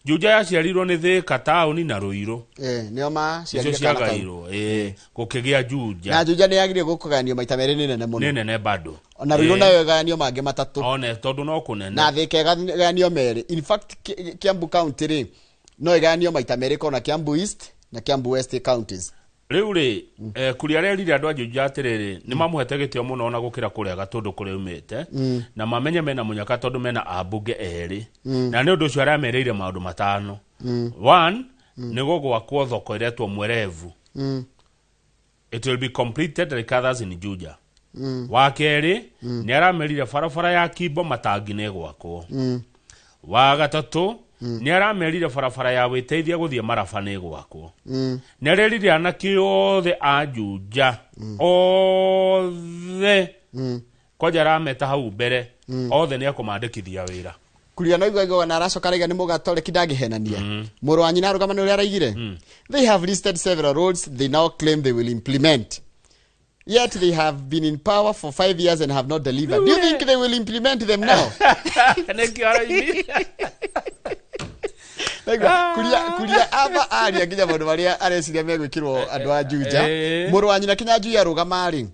Juja yaciarirwo nĩ Thĩka taũni na Rũirũ. Ĩ, nĩo Icio maciarire kana kau. ciagairwo. Ĩ, gũkĩgĩa Juja. Na Juja nĩ yagĩrĩire gũkũgayanio maita merĩ, nĩ nene mũno. Nĩ nene bado. Ona Rũirũ Ĩ. nayo ĩgayanio mangĩ matatũ. One tondũ no kũnene. Na Thĩka ĩgayanio merĩ. In fact, Kiambu County rĩ, no ĩgayanio maita merĩ, kona Kiambu East na Kiambu West counties. Rĩu rĩ, Kuria arerire andũ a Juja atĩrĩrĩ, nĩ mamũhete gĩtĩo mũno ona gũkĩra kũrĩa Gatũndũ kũrĩa aumĩte, na mamenye mena mũnyaka tondũ mena ambunge erĩ. Na nĩ ũndũ ũcio aramerĩire maũndũ matano. One, nĩ gũgwakwo thoko ĩretwo Mwerevu. It will be completed like others in Juja. Wa kerĩ, nĩ aramerire barabara ya Kimbo Matangi nĩ ĩgwakwo. Wa gatatũ, nĩ aramerire barabara ya wĩteithia gũthiĩ Maraba nĩ ĩgwakwo. Nĩ arerire anake othe a Juja othe, kwanja arameta hau mbere, othe nĩ ekũmandĩkithia wĩra. Kuria no igwa na aracoka araiga nĩ mũgatoreki ndangĩhenania. Mũrũ wa nyina arũgama nĩ ũrĩa araigire. They have listed several roads they now claim they will implement. Yet they have been in power for 5 years and have not delivered. Do you think they will implement them now? Nĩkĩo araimire. Ndaigua, kuria aba aria nginya maũndũ marĩa areciria megwĩkĩrwo andũ a Juja. Mũrũ wa nyina Kinyanjui arũgama rĩ.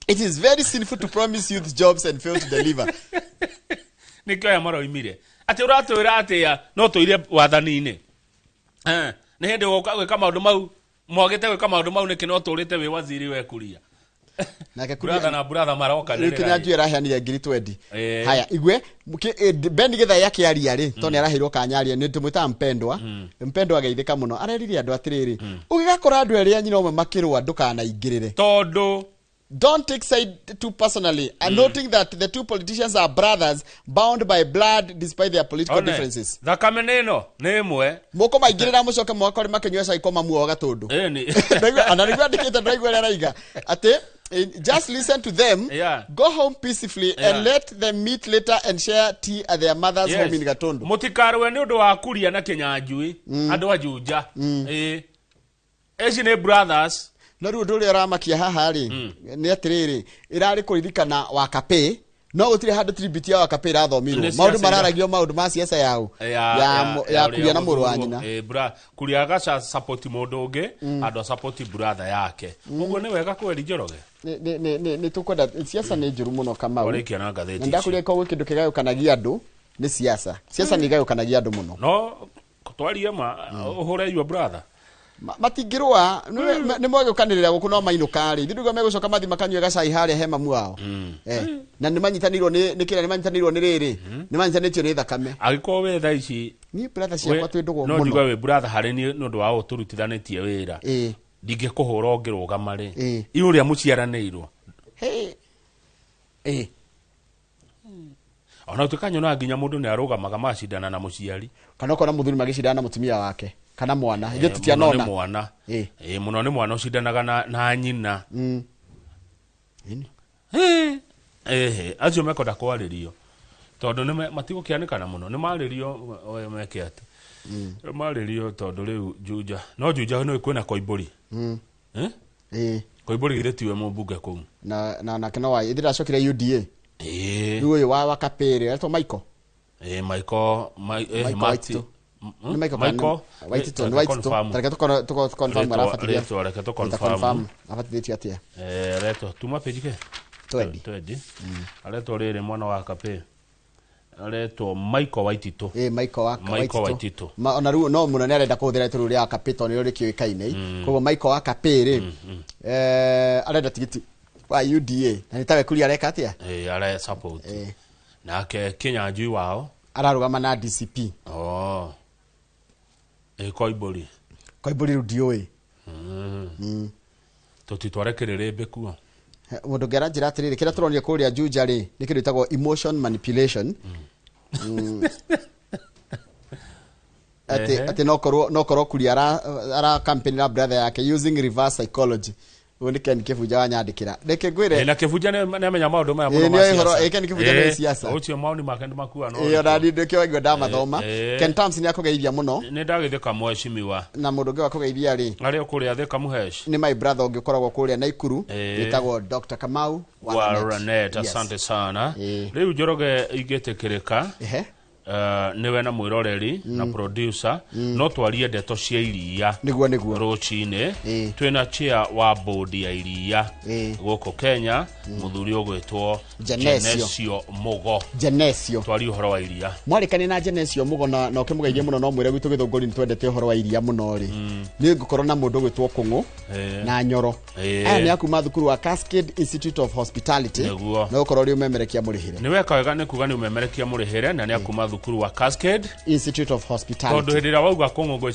It is very sinful to promise youth jobs and fail to deliver. Nĩkĩo aya maroimire atĩ ũratwĩra atĩa no tũire wathani-inĩ. Nĩ hĩndĩ ũgoka gwĩka maũndũ mau mwagĩte gwĩka maũndũ mau nĩkĩ no tũrĩte wĩ waziri we Kuria. Nake Brother na brother maroka rĩu Kinyanjui araheanire ngiri 20. Haya igue Ben Githae akĩaria rĩ tondũ nĩ araheirwo kanya arie nĩ tũmwĩtaga mpendwa. Mpendwa ageithĩka mũno arerire andũ atĩrĩrĩ ũgĩgakora andũ erĩ a nyina ũmwe makĩrũa ndũkanaingĩrĩre tondũ don't take side too personally and noting that the two politicians are brothers bound by blood despite their political One, differences. Thakame nĩ ĩno nĩ ĩmwe. Mũkũ maingĩrĩra mũcoke mwakore makĩnyua cai kwa mamu wao Gatũndũ. Ĩni. Ona nĩguo andĩkĩte ndĩraigua ũrĩa araiga atĩ just listen to them, go home peacefully and let them meet later and share tea at their mother's home in Gatundu. Mũtikarũe nĩ ũndũ wa Kuria na Kinyanjui andũ a Juja. Ĩĩ. Eci nĩ brothers. No rĩu ũndũ ũrĩa ũramakia haha rĩ nĩ atĩrĩrĩ ĩrarĩ kũririkana Wakapĩ no gũtirĩ handũ tribute ya Wakapĩ ĩrathomirwo. Nĩ Maũndũ siasa mararagio maũndũ ma siasa yao ya Kuria na mũrũ wa nyina. Kuria agaca support mũndũ ũngĩ andũ a support brother yake. Ũguo nĩ wega kweri Njoroge. Nĩ tũkwenda siasa nĩ njũru mũno Kamau. Warĩkia na ngathĩti Na ndakũria ici. korwo kĩndũ kĩgayũkanagia andũ nĩ siasa. Siasa nĩ igayũkanagia andũ mũno. No twarie ma ũhũre your brother. Matingĩrũa nĩ mogĩũkanĩrĩra gũkũ no mainũka rĩ ithuĩ megũcoka mathi makanyue gacai harĩa he mamu wao. Na nĩ manyitanĩirwo nĩ kĩrĩa nĩ manyitanĩirwo nĩ rĩrĩ nĩ manyitanĩtio nĩ thakame. Angĩkorwo wĩ thaa ici niĩ brother ciakwa twĩ ndũgũ no njigue mũno. wĩ brother harĩ niĩ nĩ ũndũ wa ũũ tũrutithanĩtie wĩra. Ndingĩkũhũra ũngĩrũgama rĩ i ũrĩa mũciaranĩirwo. Ona ũtuĩka nyonaga nginya mũndũ nĩ arũgamaga macindana na mũciari. Kana ũkona mũthuri magĩcindana na mũtumia wake kana mwana ithuĩ Mũno nĩ tũtianona. mwana. Mũno nĩ mwana ũcindanaga na nyina. Acio mekwenda kwarĩrio tondũ nĩ matigũkĩanĩkana mũno nĩ marĩrio meke atĩ marĩrio tondũ rĩu Juja no Juja no kwĩna Koimbũri. Koimbũri githĩ tiwe mũmbunge kũu. Na nake no wa ithuĩ ndacokire UDA. Rĩu ũyũ wa Wakapĩ rĩ aretwo Michael. Michael Michael Martin. Waititu. Nĩ Michael kana Michael Waititu, nĩ Waititu. Tareke tũkonfirm arabatithia. Rĩtwa reke Tũkonfirm tũkonfirm. abatithĩtio atĩa? Aretwo tuma page ke? Twendi. Twendi. Aretwo rĩrĩ mwana wa Kapĩ. Aretwo Michael Waititu. Michael Michael Waititu. Ona rĩu no mũno nĩ arenda kũhũthĩra rĩtwa rĩu rĩa Wakapĩ tondũ nĩrĩo rĩkĩũĩkaine. Koguo Michael Wakapĩ rĩ arenda tigiti wa UDA na nĩ tawe Kuria areka atĩa? Are support. Nake Kinyanjui wao ararũgama na DCP. Koimbũri. Koimbũri rĩu ndiũĩ. Tũtitware kĩrĩrĩmbĩ kuo. Mũndũ ũngĩ aranjĩra atĩrĩrĩ kĩrĩa tũronire kũrĩa Juja rĩ nĩ kĩndũ gĩtagwo emotion manipulation. Atĩ no korwo Kuria ara campaign na brother yake using reverse psychology. Ũyũ nĩ Ken Kĩbunja wanyandĩkĩra. Reke ngwĩre. Na Kĩbunja nĩ amenya maũndũ maya mũno ma Nĩ ũhoro, siasa. Ken Kĩbunja nĩ siasa. Ũcio maũni make nĩ makua no. Ona niĩ ndĩkĩo waigua ndamathoma. Ken Tams nĩ akũgeithia mũno. Nĩ ndagĩthĩka mheshimiwa. Na mũndũ ũngĩ wakũgeithia rĩ. Arĩa kũrĩa Thika Mũhesh. Nĩ my brother ũngĩ ũkoragwo kũrĩa Naikuru. Wĩtagwo Dr. Kamau wa Ranet. Asante sana. Rĩu Njoroge ingĩtĩkĩrĩka. Nĩwe na mwĩroreri na producer no twarie ndeto cia iria nĩguo nĩguo rũcinĩ twĩna chair wa board ya iria gũkũ Kenya mũthuri ũgwĩtwo Genesio Mugo. Genesio twarie ũhoro wa iria mwarĩkania na Genesio Mugo na ũkĩmũgeithie mũno no mwĩre gwitũ Gĩthũngũri nĩtwendete ũhoro wa iria mũno rĩ nĩ ngũkorwo na mũndũ ũgwĩtwo Kũng'ũ na Nyoro aya nĩ akuma thukuru wa Cascade Institute of Hospitality no ũkorwo ũrĩ ũmemerekia mũrĩhĩre nĩ weka wega nĩ kuga nĩ ũmemerekia mũrĩhĩre na nĩ akuma thukuru wa Cascade Institute of Hospitality tondu hĩndĩ ĩrĩa wauga Kũng'ũ